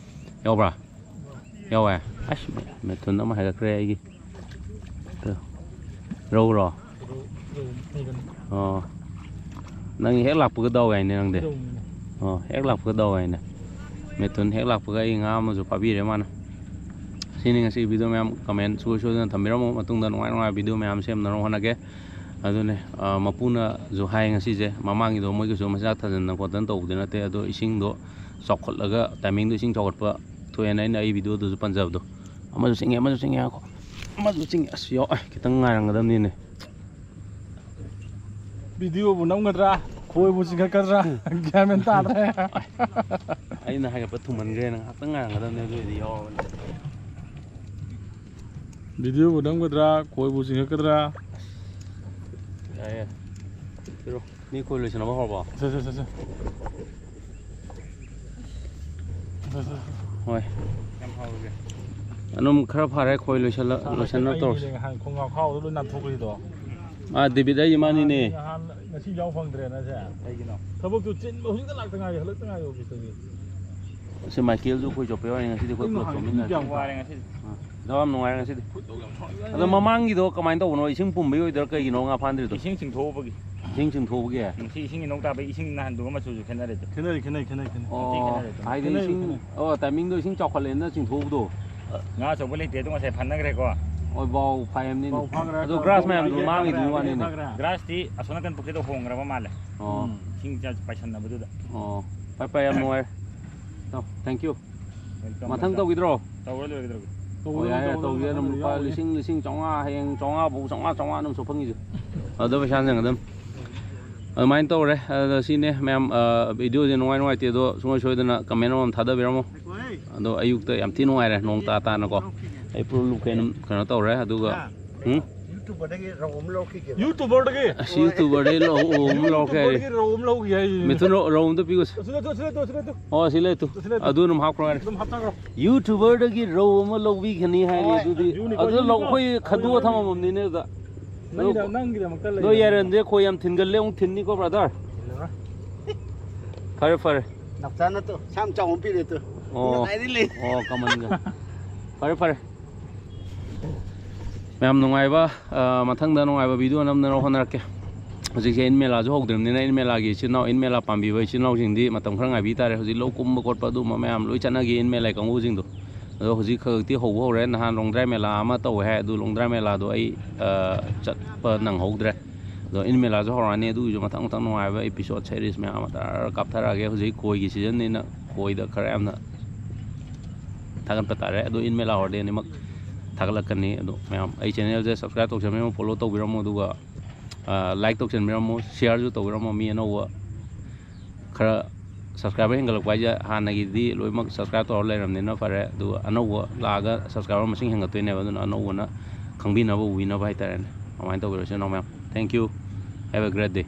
ꯌꯥꯎꯕ꯭ꯔꯥ? ꯌꯥꯎꯋꯦ꯫ ꯑꯁ, ꯃꯦ-, ꯃꯦꯊꯨꯟ ꯑꯃ ꯍꯥꯏꯒꯠꯈ꯭ꯔꯦ ꯑꯩꯒꯤ꯫ ꯇꯨ꯫ ꯔꯧꯔꯣ? ꯑꯣ꯫ ꯅꯪ ꯍꯦꯛ ꯂꯥꯛꯄꯒ ꯗꯥꯎ ꯌꯥꯏꯅꯦ ꯅꯪꯗꯤ꯫ ꯑꯣ, ꯍꯦꯛ ꯂꯥꯛꯄꯒ ꯗꯥꯎ ꯌꯥꯏꯅꯦ꯫ ꯃꯦꯊꯨꯟ ꯍꯦꯛ ꯂꯥꯛꯄꯒ ꯑꯩ ꯉꯥ ꯑꯃꯁꯨ ꯐꯥꯕꯤꯔꯦ ꯃꯥꯅ꯫ ꯁꯤꯅꯤ ꯉꯁꯤ video ꯃꯌꯥꯝ, comment ꯁꯣꯏ ꯁꯣꯏꯗꯅ ꯊꯝꯕꯤꯔꯝꯃꯣ꯫ ꯃꯇꯨꯡꯗ ꯅꯨꯡꯉꯥꯏ ꯅꯨꯡꯉꯥꯏꯕ video ꯃꯌꯥꯝ ꯁꯦꯝꯅꯅꯕ ꯍꯣꯠꯅꯒꯦ꯫ ꯑꯗꯨꯅꯦ, ꯑ, ꯃꯄꯨꯅꯁꯨ ꯍꯥꯏ ꯉꯁꯤꯁꯦ, ꯃꯃꯥꯡꯒꯤꯗꯣ ꯃꯣꯏꯒꯤꯁꯨ ꯃꯆꯤꯟꯖꯥꯛ ꯊꯥꯖꯤꯟꯗꯅ ꯈꯣꯠꯇꯅ ꯇꯧꯕꯗꯤ ꯅꯠꯇꯦ, ꯑꯗꯣ ꯏꯁꯤꯡꯗꯣ ꯆꯥꯎꯈꯠꯂꯒ, timingꯗꯣ ꯏꯁꯤꯡ ꯆꯥꯎꯈꯠꯄ ꯊꯣꯛꯑꯦꯅ ꯑꯩꯅ ꯑꯩ videoꯗꯁꯨ ꯄꯟꯖꯕꯗꯣ꯫ ꯑꯃꯁꯨ ꯆꯤꯡꯉꯦ, ꯑꯃꯁꯨ ꯆꯤꯡꯉꯦ, ꯑꯃꯁꯨ ꯆꯤꯡꯉꯦ꯫ ꯑꯁ, ꯌꯥꯎ-, ꯑꯦ, ꯈꯤꯇꯪ ꯉꯥꯏꯔꯝꯒꯗꯕꯅꯤꯅꯦ꯫ Videoꯕꯨ ꯅꯝꯒꯗ꯭ꯔꯥ, ꯈꯣꯏꯕꯨ ꯆꯤꯡꯈꯠꯀꯗ꯭ꯔꯥ, ꯒ꯭ꯌꯥꯟ ꯃꯦꯟ ꯇꯥꯗ꯭ꯔꯦ꯫ ꯑꯩꯅ ꯍꯥꯏꯒꯠꯄ ꯊꯨꯃꯟꯈ꯭ꯔꯦꯅ, ꯉꯥꯏꯍꯥꯛꯇꯪ ꯉꯥꯏꯔꯝꯒꯗꯕꯅꯦ, ꯑꯗꯨ ꯑꯣꯏꯗꯤ ꯌꯥꯎꯔꯕꯅꯤ꯫ Videoꯕꯨ ꯅꯝꯒꯗ꯭ꯔꯥ, ꯈꯣꯏꯕꯨ ꯆꯤꯡꯈꯠꯀꯗ꯭ꯔꯥ? ꯌꯥꯏ, ꯌꯥꯏ꯫ ꯄꯤꯔꯣ꯫ ꯃꯤ ꯈꯣꯏ ꯂꯣꯏꯁꯤꯟꯅꯕ ꯍꯧꯔꯕꯣ? ꯁꯦ, ꯁꯦ, ꯁꯦ, ꯁꯦ꯫ ꯁꯦ, ꯁꯦ, ꯁꯦ꯫ ꯍꯣꯏ꯫ ꯀꯌꯥꯝ ꯍꯥꯎꯔꯒꯦ? ꯑꯗꯨꯝ ꯈꯔ ꯐꯔꯦ, ꯈꯣꯏ ꯂꯣꯏꯁꯤꯜꯂ-, ꯂꯣꯏꯁꯤꯟꯅꯕ ꯇꯧꯔꯁꯤ꯫ ꯑꯩꯅꯦ ꯅꯍꯥꯟ ꯈꯣꯡꯒ꯭ꯔꯥꯎ ꯈꯥꯎꯗ ꯂꯣꯏ ꯅꯥꯟꯊꯣꯛꯈ꯭ꯔꯤꯗꯣ꯫ ꯑꯥ, ꯗꯦꯕꯤꯠ ꯍꯥꯏꯁꯦ ꯃꯥꯅꯤꯅꯦ꯫ ꯅꯍꯥꯟ ꯉꯁꯤ ꯌꯥꯎ ꯐꯪꯗ꯭ꯔꯦꯅ ꯁꯦ꯫ ꯀꯩꯒꯤꯅꯣ? ꯊꯕꯛꯇꯨ ꯆꯤꯟꯕ, ꯍꯧꯖꯤꯛꯇ ꯂꯥꯛꯇ ꯉꯥꯏꯔꯤ, ꯍꯜꯂꯛꯇ ꯉꯥꯏꯔꯤ officeꯇꯒꯤ꯫ ꯑꯁꯤ ꯃꯥꯏꯀꯦꯜꯁꯨ ꯑꯩꯈꯣꯏ ꯆꯣꯞꯄ ꯌꯥꯎꯔꯤ, ꯉꯁꯤꯗꯤ ꯑꯩꯈꯣꯏ ꯄꯨꯂꯞ ꯆꯣꯞꯃꯤꯟꯅꯔꯁꯤ꯫ ꯌꯥꯝ ꯋꯥꯔꯦ ꯉꯁꯤꯗꯤ꯫ ꯑꯥ, ꯊꯕꯛ ꯌꯥꯝ ꯅꯨꯡꯉꯥꯏꯔꯦ ꯉꯁꯤꯗꯤ꯫ ꯈꯨꯠꯇꯣ ꯌꯥꯝ ꯁꯥꯡꯉꯦ꯫ ꯑꯗꯣ ꯃꯃꯥꯡꯒꯤꯗꯣ ꯀꯃꯥꯏꯅ ꯇꯧꯕꯅꯣ? ꯏꯁꯤꯡ ꯄꯨꯝꯕꯒꯤ ꯑꯣꯏꯗꯣꯏꯔꯥ, ꯀꯩꯒꯤꯅꯣ ꯉꯥ ꯐꯥꯟꯗ꯭ꯔꯤꯗꯣ? ꯏꯁꯤꯡ ꯆꯤꯡꯊꯣꯛꯎꯕꯒꯤ꯫ ꯏꯁꯤꯡ ꯆꯤꯡꯊꯣꯛꯎꯕꯒꯤ? ꯉꯁꯤ ꯏꯁꯤꯡ ꯏꯅꯧ ꯇꯥꯕꯒꯤ ꯏꯁꯤꯡ ꯅꯍꯥꯟꯗꯨꯒ ꯃꯆꯨꯁꯨ ꯈꯦꯠꯅꯔꯦꯗ꯫ ꯈꯦꯠꯅꯔꯦ, ꯈꯦꯠꯅꯔꯦ, ꯈꯦꯠꯅꯔꯦ, ꯈꯦꯠꯅꯔꯦ꯫ ꯑꯣ, ꯈꯦꯠꯅꯔꯦ, ꯈꯦꯠꯅꯔꯦ꯫ ꯍꯥꯏꯗꯤ ꯈꯦꯠꯅꯔꯦ, ꯏꯁꯤꯡ, ꯈꯦꯠꯅꯔꯦ꯫ ꯑꯣ, timingꯗꯣ ꯏꯁꯤꯡ ꯆꯥꯎꯈꯠꯂꯦꯅ ꯆꯤꯡꯊꯣꯛꯎꯕꯗꯣ? ꯉꯥ ꯑꯆꯧꯕ ꯂꯩꯇꯦ, ꯑꯗꯨ ꯉꯁꯥꯏ ꯐꯥꯅꯈ꯭ꯔꯦꯀꯣ꯫ ꯍꯣꯏ, ꯕꯥꯎ ꯐꯥꯏ ꯍꯥꯏꯕꯅꯤꯅꯦ꯫ ꯕꯥꯎ ꯐꯥꯈ꯭ꯔꯦ꯫ ꯑꯗꯣ ꯒ꯭ꯔꯥꯁ ꯃꯌꯥꯝꯗꯨ ꯃꯥꯡꯉꯤꯗꯨꯒꯤ ꯋꯥꯅꯤꯅꯦ꯫ ꯒ꯭ꯔꯥꯁꯇꯤ ꯑꯁꯣꯝ ꯅꯥꯀꯟ ꯄꯨꯈ꯭ꯔꯤꯗ ꯍꯣꯡꯈ꯭ꯔꯕ ꯃꯥꯜꯂꯦ꯫ ꯑꯣ꯫ ꯎꯝ, ꯏꯁꯤꯡ ꯆ-, ꯄꯥꯏꯁꯟꯅꯕꯗꯨꯗ꯫ ꯑꯣ꯫ ꯐꯔꯦ ꯐꯔꯦ, ꯌꯥꯝ ꯅꯨꯡꯉꯥꯏꯔꯦ꯫ ꯇꯥꯎ, thank you꯫ ꯃꯊꯪ ꯇꯧꯈꯤꯗ꯭ꯔꯣ? ꯇꯧꯔ ꯂꯣꯏꯔꯦ, ꯀꯩꯗꯧꯔꯒꯦ? ꯑꯣ, ꯌꯥꯔꯦ, ꯌꯥꯔꯦ, ꯇꯧꯕꯤꯔꯣ ꯑꯗꯨꯝ꯫ ꯂꯨꯄꯥ ꯂꯤꯁꯤꯡ, ꯂꯤꯁꯤꯡ ꯆꯥꯝꯃꯉꯥ, ꯍꯌꯦꯡ ꯆꯥꯝꯃꯉꯥ ꯐꯥꯎ, ꯆꯥꯝꯃꯉꯥ, ꯆꯥꯝꯃꯉꯥ ꯑꯗꯨꯝ ꯁꯣꯛꯐꯝꯒꯤꯁꯦ꯫ ꯑꯗꯣ ꯄꯩꯁꯥ ꯍꯟꯖꯟꯒꯗꯝ꯫ ꯑꯗꯨꯃꯥꯏꯅ ꯇꯧꯔꯦ꯫ ꯑꯗꯣ ꯁꯤꯅꯦ ꯃꯌꯥꯝ, ꯑ, video ꯁꯦ ꯅꯨꯡꯉꯥꯏ ꯅꯨꯡꯉꯥꯏꯇꯦ ꯑꯗꯣ ꯁꯨꯡꯁꯣꯏ ꯁꯣꯏꯗꯅ comment ꯑꯃ ꯊꯥꯗꯕꯤꯔꯝꯃꯣ꯫ ꯑꯗꯣ ꯑꯌꯨꯛꯇ ꯌꯥꯝ ꯊꯤ ꯅꯨꯡꯉꯥꯏꯔꯦ, ꯅꯣꯡ ꯇꯥ ꯇꯥꯅꯀꯣ꯫ ꯑꯩ ꯄꯨꯔ ꯂꯨꯞꯈꯩ ꯑꯗꯨꯝ ꯀꯩꯅꯣ ꯇꯧꯔꯦ, ꯑꯗꯨꯒ ꯎꯝ? YouTuberꯗꯒꯤ ꯔꯧ ꯑꯃ ꯂꯧꯔꯛꯈꯤꯒꯦ꯫ YouTuberꯗꯒꯤ ꯑꯁ, YouTuberꯗꯒꯤ ꯂꯧ ꯑꯃ ꯂꯧꯔꯛꯀꯦ ꯍꯥꯏꯔꯤ꯫ YouTuberꯗꯒꯤ ꯔꯧ ꯑꯃ ꯂꯧꯈꯤ ꯍꯥꯏꯔꯤ꯫ ꯃꯤꯊꯨꯟ, ꯔꯧ, ꯔꯧ ꯑꯝꯇ ꯄꯤꯈꯣꯁꯦ꯫ ꯁꯤꯗ ꯇꯨ, ꯁꯤꯗ ꯇꯨ, ꯁꯤꯗ ꯇꯨ꯫ ꯑꯣ, ꯁꯤ ꯂꯩ ꯇꯨ꯫ ꯁꯤꯗ ꯇꯨ꯫ ꯑꯗꯨ ꯑꯗꯨꯝ ꯍꯥꯞꯈ꯭ꯔꯣ ꯍꯥꯏꯔꯦ꯫ ꯑꯗꯨꯝ ꯍꯥꯞꯆꯈ꯭ꯔꯣ꯫ YouTuberꯗꯒꯤ ꯔꯧ ꯑꯃ ꯂꯧꯕꯤꯒꯅꯤ ꯍꯥꯏꯔꯤ꯫ ꯍꯣꯏ, ꯑꯗꯨꯗꯤ ꯌꯨꯅꯤꯀꯣ, ꯑꯗꯨ ꯂꯧ-, ꯌꯨꯅꯤꯀꯣ꯫ ꯑꯩꯈꯣꯏ ꯈꯟꯗꯣꯛꯑ ꯊꯝꯃꯝꯃꯕꯅꯤꯅꯦ ꯑꯗꯨꯗ꯫ ꯅꯪꯒꯤꯗ-, ꯑꯗꯨ ꯅꯪꯒꯤꯗꯃꯛꯇ ꯂꯩ꯫ ꯅꯣꯏ ꯌꯥꯔꯦꯟꯗꯦ ꯈꯣꯏ ꯌꯥꯝ ꯊꯤꯟꯒꯜꯂꯦ, ꯑꯃꯨꯛ ꯊꯤꯟꯅꯤꯀꯣ, brother꯫ ꯊꯤꯜꯂꯔꯣꯏ꯫ ꯐꯔꯦ, ꯐꯔꯦ꯫ ꯅꯞꯆꯥꯅ ꯇꯨ, ꯁꯥ ꯌꯥꯝ ꯆꯥꯎꯕ ꯑꯃ ꯄꯤꯔꯦ ꯇꯨ꯫ ꯑꯣ꯫ ꯅꯨꯡꯉꯥꯏꯔꯤ ꯂꯩ꯫ ꯑꯣ, ꯀꯃꯟꯒ꯫ ꯐꯔꯦ, ꯐꯔꯦ꯫ ꯃꯌꯥꯝ ꯅꯨꯡꯉꯥꯏꯕ, ꯑ, ꯃꯊꯪꯗ ꯅꯨꯡꯉꯥꯏꯕ video ꯅꯝꯅꯕ ꯍꯣꯠꯅꯔꯛꯀꯦ꯫ ꯍꯧꯖꯤꯛꯁꯦ ꯏꯟ ꯃꯦꯂꯥꯁꯨ ꯍꯧꯗ꯭ꯔꯤꯕꯅꯤꯅ, ꯏꯟ ꯃꯦꯂꯥꯒꯤ ꯏꯆꯤꯟ ꯏꯅꯥꯎ, ꯏꯟ ꯃꯦꯂꯥ ꯄꯥꯝꯕꯤꯕ ꯏꯆꯤꯟ ꯏꯅꯥꯎꯁꯤꯡꯗꯤ ꯃꯇꯝ ꯈꯔ ꯉꯥꯏꯕꯤ ꯇꯥꯔꯦ꯫ ꯍꯧꯖꯤꯛ ꯂꯧ ꯀꯨꯝꯕ ꯈꯣꯠꯄ ꯑꯗꯨꯝꯕ ꯃꯌꯥꯝ ꯂꯣꯏ ꯆꯠꯅꯈꯤ, ꯏꯟ ꯃꯦꯂꯥ ꯀꯥꯡꯕꯨꯁꯤꯡꯗꯣ꯫ ꯑꯗꯣ ꯍꯧꯖꯤꯛ ꯈꯛꯇꯤ ꯍꯧꯕ ꯍꯧꯔꯦ꯫ ꯅꯍꯥꯟ ꯂꯣꯡꯗ꯭ꯔꯥꯏ ꯃꯦꯂꯥ ꯑꯃ ꯇꯧꯋꯦ ꯍꯥꯏ, ꯑꯗꯨ ꯂꯣꯡꯗ꯭ꯔꯥꯏ ꯃꯦꯂꯥꯗꯣ ꯑꯩ, ꯑ, ꯆꯠꯄ ꯅꯪꯍꯧꯗ꯭ꯔꯦ꯫ ꯑꯗꯣ ꯏꯟ ꯃꯦꯂꯥꯁꯨ ꯍꯧꯔꯛꯑꯅꯤ, ꯑꯗꯨꯒꯤꯁꯨ ꯃꯊꯪ ꯃꯊꯪ ꯅꯨꯡꯉꯥꯏꯕ episode series ꯃꯌꯥꯝ ꯑꯃ ꯇꯥꯔ ꯀꯥꯞꯊꯔꯛꯑꯒꯦ꯫ ꯍꯧꯖꯤꯛ ꯈꯣꯏꯒꯤ season ꯅꯤꯅ ꯈꯣꯏꯗ ꯈꯔ ꯌꯥꯝꯅ ꯊꯥꯒꯠꯄ ꯇꯥꯔꯦ꯫ ꯑꯗꯣ ꯏꯟ ꯃꯦꯂꯥ ꯍꯧꯔꯗꯤ ꯑꯅꯤꯃꯛ ꯊꯥꯒꯠꯂꯛꯀꯅꯤ꯫ ꯑꯗꯣ ꯃꯌꯥꯝ ꯑꯩ channel ꯁꯦ subscribe ꯇꯧꯁꯟꯕꯤꯔꯝꯃꯣ, follow ꯇꯧꯕꯤꯔꯝꯃꯣ, ꯑꯗꯨꯒ, ꯑ, like ꯇꯧꯁꯟꯕꯤꯔꯝꯃꯣ, share ꯁꯨ ꯇꯧꯕꯤꯔꯝꯃꯣ꯫ ꯃꯤ ꯑꯅꯧꯕ ꯈꯔ subscriber ꯍꯦꯟꯒꯠꯂꯛꯄ ꯍꯥꯏꯁꯦ ꯍꯥꯟꯅꯒꯤꯗꯤ ꯂꯣꯏꯅꯃꯛ subscribe ꯇꯧꯔ ꯂꯩꯔꯕꯅꯤꯅ ꯐꯔꯦ, ꯑꯗꯨꯒ ꯑꯅꯧꯕ ꯂꯥꯛꯑꯒ subscriber ꯃꯁꯤꯡ ꯍꯦꯟꯒꯠꯇꯣꯏꯅꯦꯕ, ꯑꯗꯨꯅ ꯑꯅꯧꯕꯅ ꯈꯪꯕꯤꯅꯕ, ꯎꯕꯤꯅꯕ ꯍꯥꯏꯇꯥꯔꯦꯅꯦ꯫ ꯑꯗꯨꯃꯥꯏꯅ ꯇꯧꯕꯤꯔꯣ ꯏꯆꯤꯟ ꯏꯅꯥꯎ ꯃꯌꯥꯝ꯫ Thank you. Have a great day.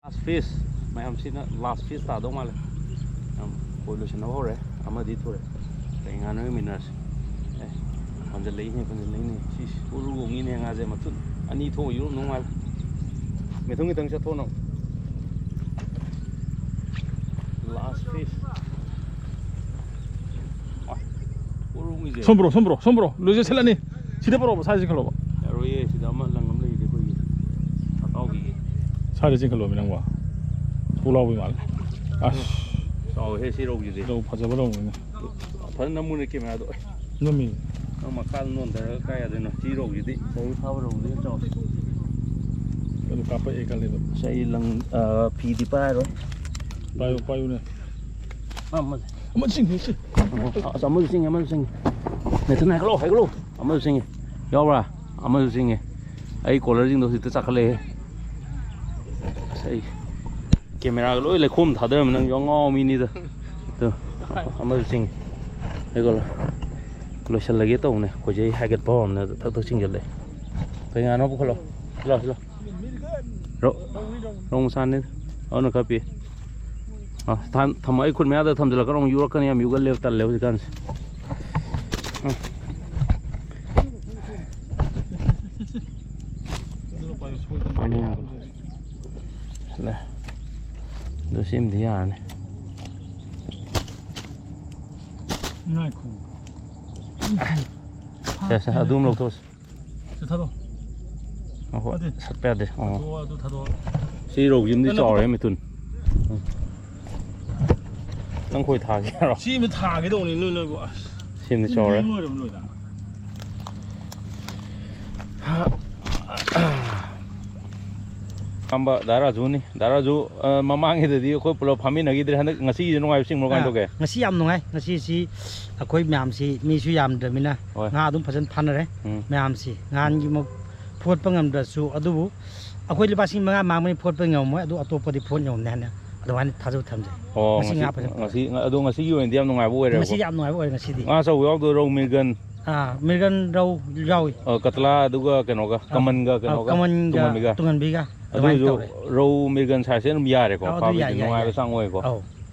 Last fish. ꯃꯌꯥꯝꯁꯤꯅ last fish ꯇꯥꯗꯧ ꯃꯥꯜꯂꯦ꯫ ꯌꯥꯝ ꯈꯣꯏ ꯂꯣꯏꯁꯤꯟꯅꯕ ꯍꯧꯔꯦ꯫ ꯑꯃꯗꯤ ꯊꯨꯔꯦ꯫ ꯀꯩ ꯉꯥꯅꯣ ꯌꯦꯡꯃꯤꯟꯅꯔꯁꯤ꯫ ꯑꯦ, ꯐꯟꯖꯜꯂꯛꯏꯅꯦ, ꯐꯟꯖꯜꯂꯛꯏꯅꯦ꯫ ꯁꯤꯁ, ꯎꯔꯨ ꯎꯉꯤꯅꯦ ꯉꯥꯁꯦ꯫ ꯃꯊꯨꯟ ꯑꯅꯤ ꯊꯣꯛꯑ ꯌꯣꯛ ꯅꯨꯡꯉꯥꯏ꯫ ꯃꯤꯊꯨꯡ ꯈꯤꯇꯪ ꯆꯠꯊꯣꯛꯅꯕ꯫ Last fish. ꯎꯔꯨ ꯎꯉꯤꯁꯦ꯫ ꯁꯣꯝꯕ꯭ꯔꯣ, ꯁꯣꯝꯕ꯭ꯔꯣ, ꯁꯣꯝꯕ꯭ꯔꯣ꯫ ꯂꯣꯏꯖꯁꯤꯜꯂꯅꯤ꯫ ꯁꯤꯗ ꯄꯨꯔꯛꯑꯣꯕ, ꯁꯥꯏꯁꯦ ꯈꯜꯂꯣꯕ꯫ ꯌꯥꯔꯣꯏꯌꯦ, ꯁꯤꯗ ꯑꯃ ꯂꯪ ꯑꯃ ꯂꯩꯔꯤꯗꯤ ꯑꯩꯈꯣꯏꯒꯤ ꯑꯇꯥꯎꯕꯤꯒꯤ꯫ ꯁꯥꯏꯗ ꯆꯤꯡꯈꯠꯂꯣꯃꯤ ꯅꯪꯕꯣ꯫ ꯄꯨꯂꯥꯎꯕꯤ ꯃꯥꯜꯂꯦ꯫ ꯑꯁ꯫ ꯆꯥꯎꯋꯦꯍꯦ ꯁꯤ ꯔꯧꯁꯤꯗꯤ꯫ ꯔꯧ ꯐꯖꯕ ꯔꯧꯅꯤꯅꯦ꯫ ꯐꯖꯅ ꯅꯝꯃꯨꯅꯦ camera ꯗꯣ꯫ ꯅꯝꯃꯤ꯫ ꯅꯪ ꯃꯈꯥꯗ ꯅꯣꯟꯊꯔꯒ ꯀꯥꯏ ꯌꯥꯗꯣꯏꯅꯣ? ꯁꯤ ꯔꯧꯁꯤꯗꯤ꯫ ꯆꯍꯤ ꯐꯥꯕ ꯔꯧꯗꯤ ꯆꯥꯎꯋꯦ꯫ ꯑꯗꯨ ꯀꯥꯞꯄꯛꯑꯦ ꯈꯜꯂꯦꯕ꯫ ꯑꯁ, ꯑꯩ ꯂꯪ, ꯑ, ꯐꯤꯗꯤ ꯄꯥꯏꯔꯣꯏ꯫ ꯄꯥꯏꯌꯨ, ꯄꯥꯏꯌꯨꯅꯦ꯫ ꯑꯃ, ꯑꯃ ꯆꯤꯡꯉꯦ, ꯁꯤ꯫ ꯑꯣ, ꯑꯁ, ꯑꯃꯁꯨ ꯆꯤꯡꯉꯦ, ꯑꯃꯁꯨ ꯆꯤꯡꯉꯦ꯫ ꯅꯦꯊꯟ ꯍꯥꯏꯒꯠꯂꯣ, ꯍꯥꯏꯒꯠꯂꯣ꯫ ꯑꯃꯁꯨ ꯆꯤꯡꯉꯦ꯫ ꯌꯥꯎꯕ꯭ꯔꯥ? ꯑꯃꯁꯨ ꯆꯤꯡꯉꯦ꯫ ꯑꯩ ꯀꯣꯂꯔꯁꯤꯡꯗꯣ ꯍꯧꯖꯤꯛꯇ ꯆꯥꯈꯠꯂꯛꯑꯦ꯫ ꯑꯁ, ꯑꯩ ꯀꯦꯃꯦꯔꯥꯒ ꯂꯣꯏ ꯂꯩꯈꯣꯝ ꯊꯥꯗꯔꯝꯃꯤ, ꯅꯪꯁꯨ ꯑꯉꯥꯎꯕ ꯃꯤꯅꯤꯗ꯫ ꯑꯗꯨ, ꯑꯃꯁꯨ ꯆꯤꯡꯉꯦ꯫ ꯍꯥꯏꯒꯠꯂꯣ꯫ ꯂꯣꯏꯁꯤꯜꯂꯒꯦ ꯇꯧꯕꯅꯦ꯫ ꯑꯩꯈꯣꯏꯁꯦ ꯑꯩ ꯍꯥꯏꯒꯠꯄ ꯍꯧꯔꯝꯅꯦ, ꯑꯗꯨ ꯊꯛ ꯊꯛ ꯆꯤꯡꯁꯤꯜꯂꯛꯑꯦ꯫ ꯀꯩ ꯉꯥꯅꯣ ꯄꯨꯈꯠꯂꯣ꯫ ꯁꯤ ꯂꯥꯎ, ꯁꯤ ꯂꯥꯎ꯫ ꯔꯧ, ꯔꯧ ꯃꯆꯥꯅꯤ꯫ ꯑꯗꯨꯅ ꯈꯔ ꯄꯤ꯫ ꯑ, ꯊꯝ-, ꯊꯝꯃꯣ, ꯑꯩ ꯈꯨꯠ ꯃꯌꯥꯗ ꯊꯝꯖꯤꯜꯂꯛꯀꯅꯨ, ꯑꯃꯨꯛ ꯌꯣꯛꯂꯛꯀꯅꯤ, ꯌꯥꯝ ꯌꯣꯛꯒꯜꯂꯦꯕ, ꯇꯜꯂꯦ ꯍꯧꯖꯤꯛꯀꯥꯟꯁꯦ꯫ ꯑ꯫ ꯂꯦ꯫ ꯑꯗꯨ ꯁꯤꯃꯗꯤ ꯌꯥꯔꯅꯤ꯫ ꯉꯥꯏꯈꯣ꯫ ꯁꯦ, ꯁꯦ, ꯑꯗꯨꯝ ꯂꯧꯊꯣꯛꯑꯁꯤ꯫ ꯁꯤ ꯊꯥꯗꯣꯛ꯫ ꯉꯥꯏꯈꯣ, ꯅꯠꯇꯦ꯫ ꯁꯠꯄ ꯌꯥꯗꯦ꯫ ꯑꯣ꯫ ꯊꯥꯗꯣꯛꯑꯣ, ꯑꯗꯨ ꯊꯥꯗꯣꯛꯑꯣ꯫ ꯁꯤ ꯔꯧꯁꯤꯃꯗꯤ ꯅꯪ ꯆꯥꯎꯔꯦ, ꯃꯤꯊꯨꯟ꯫ ꯎꯝ꯫ ꯅꯪ ꯈꯣꯏ ꯊꯥꯒꯦ ꯍꯥꯏꯔꯣ? ꯁꯤ ꯑꯃ ꯊꯥꯒꯦ ꯇꯧꯕꯅꯤ, ꯅꯣꯏ, ꯅꯣꯏꯕꯨ꯫ ꯑꯁ꯫ ꯁꯤꯃꯗꯤ ꯆꯥꯎꯔꯦ꯫ ꯂꯣꯏꯔꯕ ꯂꯣꯏꯗ꯫ ꯑꯌꯥꯝꯕ ꯗꯥ ꯔꯥꯖꯨꯅꯤ꯫ ꯗꯥ ꯔꯥꯖꯨ, ꯑ, ꯃꯃꯥꯡꯒꯤꯗꯗꯤ ꯑꯩꯈꯣꯏ ꯄꯨꯂꯞ ꯐꯥꯃꯤꯟꯅꯈꯤꯗ꯭ꯔꯦ꯫ ꯍꯟꯗꯛ ꯉꯁꯤꯒꯤꯁꯦ ꯅꯨꯡꯉꯥꯏꯕ ꯆꯤꯡꯕ꯭ꯔꯣ? ꯀꯃꯥꯏꯅ ꯑꯥ, ꯇꯧꯒꯦ? ꯉꯁꯤ ꯌꯥꯝ ꯅꯨꯡꯉꯥꯏ꯫ ꯉꯁꯤꯁꯤ ꯑꯩꯈꯣꯏ ꯃꯌꯥꯝꯁꯤ ꯃꯤꯁꯨ ꯌꯥꯝꯗ꯭ꯔꯕꯅꯤꯅ ꯍꯣꯏ꯫ ꯉꯥ ꯑꯗꯨꯝ ꯐꯖꯅ ꯐꯥꯅꯔꯦ꯫ ꯎꯝ꯫ ꯃꯌꯥꯝꯁꯤ ꯉꯍꯥꯟꯒꯤꯃꯨꯛ ꯐꯣꯠꯄ ꯉꯝꯗ꯭ꯔꯁꯨ, ꯑꯗꯨꯕꯨ ꯑꯩꯈꯣꯏ ꯂꯨꯄꯥ ꯂꯤꯁꯤꯡ ꯃꯉꯥ ꯃꯥꯡꯕꯅꯤ ꯐꯣꯠꯄ ꯉꯝꯃꯣꯏ, ꯑꯗꯨ ꯑꯇꯣꯞꯄꯗꯤ ꯐꯣꯠ ꯉꯝꯅꯤ ꯍꯥꯏꯅ ꯑꯗꯨꯃꯥꯏꯅ ꯊꯥꯖꯕ ꯊꯝꯖꯩ꯫ ꯑꯣ, ꯉꯁꯤ ꯉꯁꯤ, ꯉꯥ ꯐꯖꯅ ꯐꯥꯔꯦ꯫ ꯉꯁꯤ, ꯑꯗꯣ ꯉꯁꯤꯒꯤ ꯑꯣꯏꯅꯗꯤ ꯌꯥꯝ ꯅꯨꯡꯉꯥꯏꯕ ꯑꯣꯏꯔꯦꯕꯀꯣ? ꯉꯁꯤꯗꯤ ꯌꯥꯝ ꯅꯨꯡꯉꯥꯏꯕ ꯑꯣꯏꯔꯦ ꯉꯁꯤꯗꯤ꯫ ꯉꯥ ꯑꯆꯧꯕ ꯌꯥꯎꯗꯣꯏꯔꯣ, ꯃꯤꯔꯒꯟ? ꯑꯥ, ꯃꯤꯔꯒꯟ ꯔꯧ ꯌꯥꯎꯏ꯫ ꯑ, ꯀꯇꯂꯥ ꯑꯗꯨꯒ ꯀꯩꯅꯣꯒ, ꯑꯥ, ꯀꯃꯟꯒ ꯑꯥ, ꯀꯩꯅꯣꯒ, ꯀꯃꯟꯒ ꯇꯨꯡꯍꯟꯕꯤꯒ ꯑꯗꯨꯃꯥꯏꯅ ꯑꯗꯨꯁꯨ ꯇꯧꯔꯦ꯫ ꯔꯧ ꯃꯤꯔꯒꯟ ꯁꯥꯏꯖꯁꯦ ꯑꯗꯨꯝ ꯌꯥꯔꯦꯀꯣ, ꯑꯥ, ꯑꯗꯨ ꯐꯥꯕꯩꯗꯤ ꯌꯥꯏ, ꯌꯥꯏ, ꯅꯨꯡꯉꯥꯏꯕ ꯌꯥꯏ꯫ ꯆꯥꯡ ꯑꯣꯏꯀꯣ꯫ ꯑꯧ꯫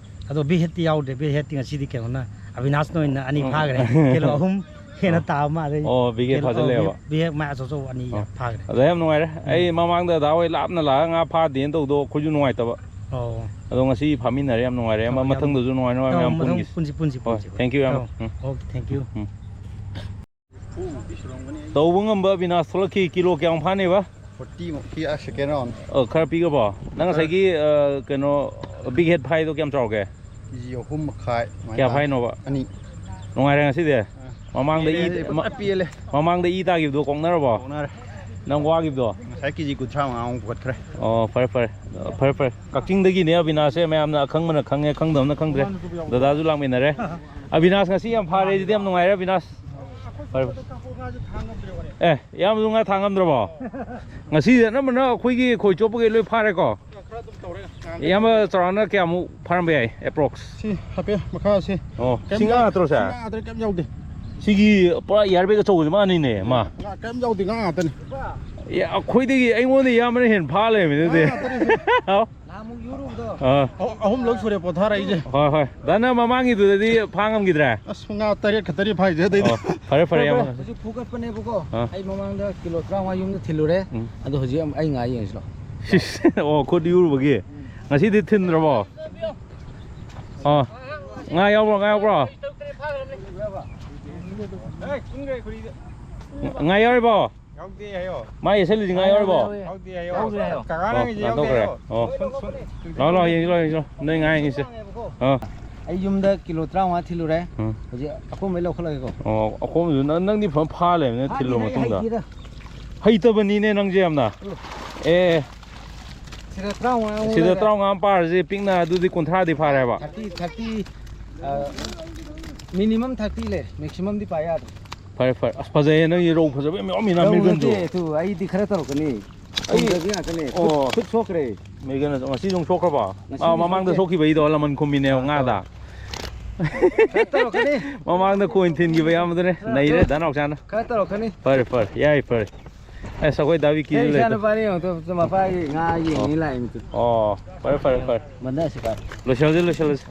ꯑꯗꯣ ꯕꯤꯛ ꯍꯦꯠꯇꯤ ꯌꯥꯎꯗ꯭ꯔꯦ꯫ ꯕꯤꯛ ꯍꯦꯠꯇꯤ ꯉꯁꯤꯗꯤ ꯀꯩꯅꯣꯅ, ꯑꯕꯤꯅꯥꯁꯅ ꯑꯣꯏꯅ ꯑꯅꯤ ꯎꯝ꯫ ꯐꯥꯈ꯭ꯔꯦ꯫ ꯀꯤꯂꯣ ꯑꯍꯨꯝ ꯍꯦꯟꯅ ꯑꯥ꯫ ꯇꯥꯕ ꯑꯃ, ꯑꯗꯩ ꯑꯣ, ꯕꯤꯛ ꯍꯦꯠ ꯀꯤꯂꯣ, ꯑꯧ, ꯐꯥꯖꯤꯜꯂꯦꯕ꯫ ꯕꯤꯛ, ꯕꯤꯛ ꯍꯦꯠ ꯃꯥꯏ ꯑꯆꯧ ꯑꯆꯧꯕ ꯑꯅꯤ ꯑꯣ꯫ ꯐꯥꯈ꯭ꯔꯦ꯫ ꯑꯗ ꯌꯥꯝ ꯅꯨꯡꯉꯥꯏꯔꯦ꯫ ꯎꯝ꯫ ꯑꯩ ꯃꯃꯥꯡꯗ ꯗꯥ ꯍꯣꯏ ꯂꯥꯞꯅ ꯂꯥꯛꯑꯒ ꯉꯥ ꯐꯥꯗꯦꯅ ꯇꯧꯕꯗꯣ ꯑꯩꯈꯣꯏꯁꯨ ꯅꯨꯡꯉꯥꯏꯇꯕ꯫ ꯑꯧ꯫ ꯑꯗꯣ ꯉꯁꯤ ꯐꯥꯃꯤꯟꯅꯔꯦ, ꯌꯥꯝ ꯅꯨꯡꯉꯥꯏꯔꯦ꯫ ꯑꯃ ꯑꯧ, ꯌꯥꯝ ꯃꯊꯪꯗꯁꯨ ꯅꯨꯡꯉꯥꯏ ꯅꯨꯡꯉꯥꯏ ꯑꯧ, ꯃꯌꯥꯝ ꯃꯊꯪ ꯄꯨꯟꯈꯤꯁꯤ꯫ ꯄꯨꯟꯁꯤ, ꯄꯨꯟꯁꯤ, ꯍꯣꯏ, ꯄꯨꯟꯁꯤ꯫ Thank you, ꯏꯌꯥꯝꯕ꯫ ꯑꯧ, um. Okay, thank you꯫ Um. ꯇꯧꯕ ꯉꯝꯕ ꯑꯕꯤꯅꯥꯁ ꯊꯣꯛꯂꯛꯈꯤ꯫ ꯀꯤꯂꯣ ꯀꯌꯥꯃꯨꯛ ꯐꯥꯅꯦꯕ? Forty ꯃꯨꯛꯀꯤ, ꯑ, second round꯫ ꯑ, ꯈꯔ ꯄꯤꯈ꯭ꯔꯕꯣ? ꯅꯪ ꯈꯔ꯫ ꯉꯁꯥꯏꯒꯤ, ꯑ, ꯀꯩꯅꯣ, big head ꯐꯥꯏꯗꯣ ꯀꯌꯥꯝ ꯆꯥꯎꯒꯦ? ꯀꯦ ꯖꯤ ꯑꯍꯨꯝ ꯃꯈꯥꯏ ꯑꯗꯨꯃꯥꯏꯅ ꯀꯌꯥ ꯇꯥꯔꯦ꯫ ꯐꯥꯏꯅꯣꯕ? ꯑꯅꯤ꯫ ꯅꯨꯡꯉꯥꯏꯔꯦ ꯉꯁꯤꯗꯤ? ꯑ꯫ ꯃꯃꯥꯡꯗ ꯏ-, ꯄꯦꯜꯂꯦ, ꯃ-, ꯐꯖꯅ ꯄꯦꯜꯂꯦ꯫ ꯃꯃꯥꯡꯗ ꯏ ꯇꯥꯈꯤꯕꯗꯣ ꯀꯣꯛꯅꯔꯕꯣ? ꯀꯣꯛꯅꯔꯦ꯫ ꯅꯪ ꯋꯥꯈꯤꯕꯗꯣ? ꯎꯝ꯫ ꯉꯁꯥꯏ ꯀꯦꯖꯤ ꯀꯨꯟꯊ꯭ꯔꯥ ꯃꯉꯥꯃꯨꯛ ꯄꯨꯈꯠꯈ꯭ꯔꯦ꯫ ꯑꯣ, ꯐꯔꯦ, ꯐꯔꯦ꯫ ꯑ, ꯐꯔꯦ, ꯐꯔꯦ꯫ ꯀꯛꯆꯤꯡꯗꯒꯤꯅꯦ ꯑꯕꯤꯅꯥꯁꯁꯦ, ꯃꯌꯥꯝꯅ ꯑꯈꯪꯕꯅ ꯈꯪꯉꯦ, ꯈꯪꯗꯕꯅ ꯈꯪꯗ꯭ꯔꯦ꯫ ꯗꯗꯥꯁꯨ ꯂꯥꯛꯃꯤꯟꯅꯔꯦ꯫ ꯑꯕꯤꯅꯥꯁ, ꯉꯁꯤ ꯌꯥꯝ ꯐꯥꯔꯦ, ꯑꯗꯨꯗꯤ ꯌꯥꯝ ꯅꯨꯡꯉꯥꯏꯔꯦ, ꯑꯕꯤꯅꯥꯁ꯫ ꯐꯔꯦ, ꯐꯔꯦ꯫ ꯑꯦ, ꯏꯌꯥꯝꯕꯁꯨ ꯉꯥ ꯊꯥꯡ ꯉꯝꯗ꯭ꯔꯕꯣ? ꯉꯁꯤꯁꯦ ꯑꯅꯝꯕꯅ ꯑꯩꯈꯣꯏꯒꯤ ꯈꯣꯏ ꯆꯣꯞꯄꯈꯩ ꯂꯣꯏ ꯐꯥꯔꯦꯀꯣ? ꯏꯌꯥꯝꯕ ꯆꯥꯎꯔꯥꯛꯅ ꯀꯌꯥꯃꯨꯛ ꯐꯥꯔꯝꯕ ꯌꯥꯏ, ꯑꯦꯄ꯭ꯔꯣꯛꯁ? ꯁꯤ ꯍꯥꯏꯐꯦꯠ ꯃꯈꯥ ꯁꯤ꯫ ꯑꯣ, ꯀꯩꯝ ꯁꯤ ꯉꯥ ꯌꯥꯎ-, ꯅꯠꯇ꯭ꯔꯣ ꯁꯤ? ꯁꯤ ꯉꯥ ꯅꯠꯇ꯭ꯔꯦ, ꯀꯩꯝ ꯌꯥꯎꯗꯦ꯫ ꯁꯤꯒꯤ ꯄꯨꯔꯥ ꯏꯌꯥꯔ ꯕꯦꯒ ꯑꯆꯧꯕꯁꯦ ꯃꯥꯅꯤꯅꯦ, ꯃꯥ꯫ ꯉꯥ ꯀꯩꯝ ꯌꯥꯎꯗꯦ, ꯉꯥ ꯉꯥꯛꯇꯅꯤ꯫ ꯑꯦ, ꯑꯩꯈꯣꯏꯗꯒꯤ, ꯑꯩꯉꯣꯟꯗ ꯏꯌꯥꯝꯕꯅ ꯍꯦꯟꯅ ꯐꯥ ꯂꯩꯔꯝꯃꯤꯅꯦ ꯑꯗꯨꯗꯤ꯫ ꯉꯥ ꯉꯥꯛꯇꯅꯤ ꯁꯤ꯫ ꯑꯥ꯫ ꯅꯍꯥꯟꯃꯨꯛ ꯌꯨꯔꯨꯕꯗꯣ꯫ ꯑꯥ꯫ ꯑꯍꯨ-, ꯑꯍꯨꯝꯂꯛ ꯁꯨꯔꯦ ꯄꯣꯊꯥꯔꯛꯏꯁꯦ꯫ ꯍꯣꯏ, ꯍꯣꯏ꯫ ꯗꯥꯅ ꯃꯃꯥꯡꯒꯤꯗꯨꯗꯗꯤ ꯐꯥ ꯉꯝꯈꯤꯗ꯭ꯔꯦ? ꯑꯁ, ꯉꯥ ꯇꯔꯦꯠ ꯈꯛꯇꯅꯤ ꯐꯥꯏꯁꯦ ꯑꯇꯩꯗꯤ꯫ ꯑꯣ, ꯐꯔꯦ, ꯐꯔꯦ, ꯐꯔꯦ, ꯏꯌꯥꯝꯕ꯫ ꯐꯔꯦ꯫ ꯍꯧꯖꯤꯛ ꯐꯨꯒꯠꯄꯅꯦꯕꯀꯣ꯫ ꯑꯥ꯫ ꯑꯩ ꯃꯃꯥꯡꯗ ꯀꯤꯂꯣ ꯇꯔꯥꯃꯉꯥ ꯌꯨꯝꯗ ꯊꯤꯜꯂꯨꯔꯦ꯫ ꯎꯝ꯫ ꯑꯗꯣ ꯍꯧꯖꯤꯛ ꯑꯃ-, ꯑꯩ ꯉꯥ ꯌꯦꯡꯁꯤꯂꯣ꯫ ꯁꯤꯁ, ꯑꯣ, ꯈꯨꯠ ꯌꯨꯔꯨꯕꯒꯤ꯫ ꯉꯁꯤꯗꯤ ꯊꯤꯟꯗ꯭ꯔꯕꯣ? ꯑꯥ꯫ ꯉꯥ ꯌꯥꯎꯕ꯭ꯔꯣ? ꯉꯥ ꯌꯥꯎꯕ꯭ꯔꯣ? ꯉꯥ ꯌꯥꯎꯔꯤꯕꯣ? ꯌꯥꯎꯗꯦ ꯍꯥꯏꯌꯣ꯫ ꯃꯥ ꯌꯦꯁꯜꯂꯤꯁꯤ ꯉꯥ ꯌꯥꯎꯔꯤꯕꯣ? ꯌꯥꯎꯗꯦ ꯍꯥꯏꯌꯣ꯫ ꯌꯥꯎꯗꯦ ꯍꯥꯏꯌꯣ꯫ ꯀꯀꯥꯅ ꯑꯣ, ꯉꯁꯤ ꯌꯥꯎꯗꯦ ꯅꯥꯟꯊꯣꯛꯈ꯭ꯔꯦ꯫ ꯍꯥꯏꯌꯣ꯫ ꯑꯣ꯫ ꯁꯨꯝ, ꯁꯨꯝ, ꯁꯨꯝ, ꯂꯥꯛꯑꯣ, ꯂꯥꯛꯑꯣ, ꯌꯦꯡꯁꯤ ꯂꯥꯛꯑꯣ, ꯌꯦꯡꯁꯤ ꯂꯥꯛꯑꯣ꯫ ꯅꯣꯏ ꯉꯥ ꯌꯦꯡꯉꯤꯁꯦ꯫ ꯑꯥ꯫ ꯑꯩ ꯌꯨꯝꯗ ꯀꯤꯂꯣ ꯇꯔꯥꯃꯉꯥ ꯊꯤꯜꯂꯨꯔꯦ꯫ ꯎꯝ꯫ ꯍꯧꯖꯤꯛ ꯑꯀꯣꯟꯕꯩ ꯂꯧꯈꯠꯂꯒꯦꯀꯣ꯫ ꯑꯣ, ꯑꯀꯣꯟꯕꯗꯨ ꯅꯪ, ꯅꯪꯗꯤ ꯐꯖꯅ ꯐꯥ ꯂꯩꯔꯝꯅꯦ ꯊꯤꯜꯂꯨꯔ ꯐꯥꯗꯦꯗ, ꯑꯩ ꯃꯇꯨꯡꯗ꯫ ꯍꯩꯇꯦꯗ꯫ ꯍꯩꯇꯕꯅꯤꯅꯦ ꯅꯪꯁꯦ ꯌꯥꯝꯅ꯫ ꯎꯝ꯫ ꯑꯦ, ꯁꯤꯗ ꯇꯔꯥꯃꯉꯥ ꯑꯃꯨꯛ ꯁꯤꯗ ꯂꯩꯔꯦ꯫ ꯇꯔꯥꯃꯉꯥ ꯑꯃ ꯄꯥꯔꯁꯦ, ꯄꯤꯛꯅ ꯑꯗꯨꯗꯤ ꯀꯨꯟꯊ꯭ꯔꯥꯗꯤ ꯐꯥꯔꯦꯕ꯫ ꯊꯥꯔꯇꯤ, ꯊꯥꯔꯇꯤ, ꯑ, ꯃꯤꯅꯤꯃꯝ ꯊꯥꯔꯇꯤ ꯂꯩ, ꯃꯦꯛꯁꯤꯃꯝꯗꯤ ꯄꯥ ꯌꯥꯗ꯭ꯔꯦ꯫ ꯐꯔꯦ, ꯐꯔꯦ꯫ ꯑꯁ, ꯐꯖꯩꯌꯦ ꯅꯪꯒꯤ ꯔꯧ ꯐꯖꯕ ꯌꯥꯝ ꯌꯥꯎꯔꯝꯃꯤ ꯅꯪ ꯔꯧ ꯃꯤꯔꯒꯟꯗꯣ꯫ ꯅꯠꯇꯦ, ꯇꯨ, ꯑꯩꯗꯤ ꯈꯔ ꯇꯧꯔꯛꯀꯅꯤ꯫ ꯑꯩ ꯈꯨꯝꯗꯕꯤ ꯉꯥꯛꯇꯅꯦ꯫ ꯈꯨꯠ, ꯑꯣ꯫ ꯈꯨꯠ ꯁꯣꯛꯈ꯭ꯔꯦ꯫ ꯃꯤꯔꯒꯟ ꯉꯁꯤꯁꯨ ꯑꯃꯨꯛ ꯁꯣꯛꯈ꯭ꯔꯕꯣ? ꯉꯁꯤꯗꯤ ꯑꯥ, ꯃꯃꯥꯡꯗ ꯁꯣꯛꯇꯦ꯫ ꯁꯣꯛꯈꯤꯕꯩꯗꯣ ꯂꯃꯟ ꯈꯨꯝꯃꯤꯅꯦꯕ ꯑꯥ, ꯉꯥꯗ꯫ ꯈꯔ ꯇꯧꯔꯛꯀꯅꯤ꯫ ꯃꯃꯥꯡꯗ ꯀꯣꯏꯟ ꯊꯤꯟꯈꯤꯕ ꯏꯌꯥꯝꯕꯗꯨꯅꯦ꯫ ꯈꯔ ꯅꯩꯔꯦ ꯇꯧ-, ꯗꯥ ꯅꯥꯎꯆꯥꯅ꯫ ꯈꯔ ꯇꯧꯔꯛꯀꯅꯤ꯫ ꯐꯔꯦ, ꯐꯔꯦ꯫ ꯌꯥꯏ, ꯐꯔꯦ꯫ ꯑꯁ, ꯑꯩꯈꯣꯏ ꯗꯥ ꯕꯤꯀꯤꯁꯨ ꯑꯩ ꯏꯆꯥ ꯂꯩꯇꯦ꯫ ꯅꯨꯄꯥꯅꯤ ꯌꯦꯡꯉꯣ, ꯇꯨ, ꯇꯨ, ꯃꯄꯥꯒꯤ ꯉꯥ ꯌꯦꯡꯉꯤ ꯑꯣ꯫ ꯂꯥꯛꯏ ꯃꯤꯇꯨ꯫ ꯑꯣ, ꯐꯔꯦ, ꯐꯔꯦ, ꯐꯔꯦ꯫ ꯃꯟꯗꯥ ꯑꯁꯤ ꯄꯥꯏ꯫ ꯂꯣꯏꯁꯤꯜꯂꯁꯤ, ꯂꯣꯏꯁꯤꯜꯂꯁꯤ꯫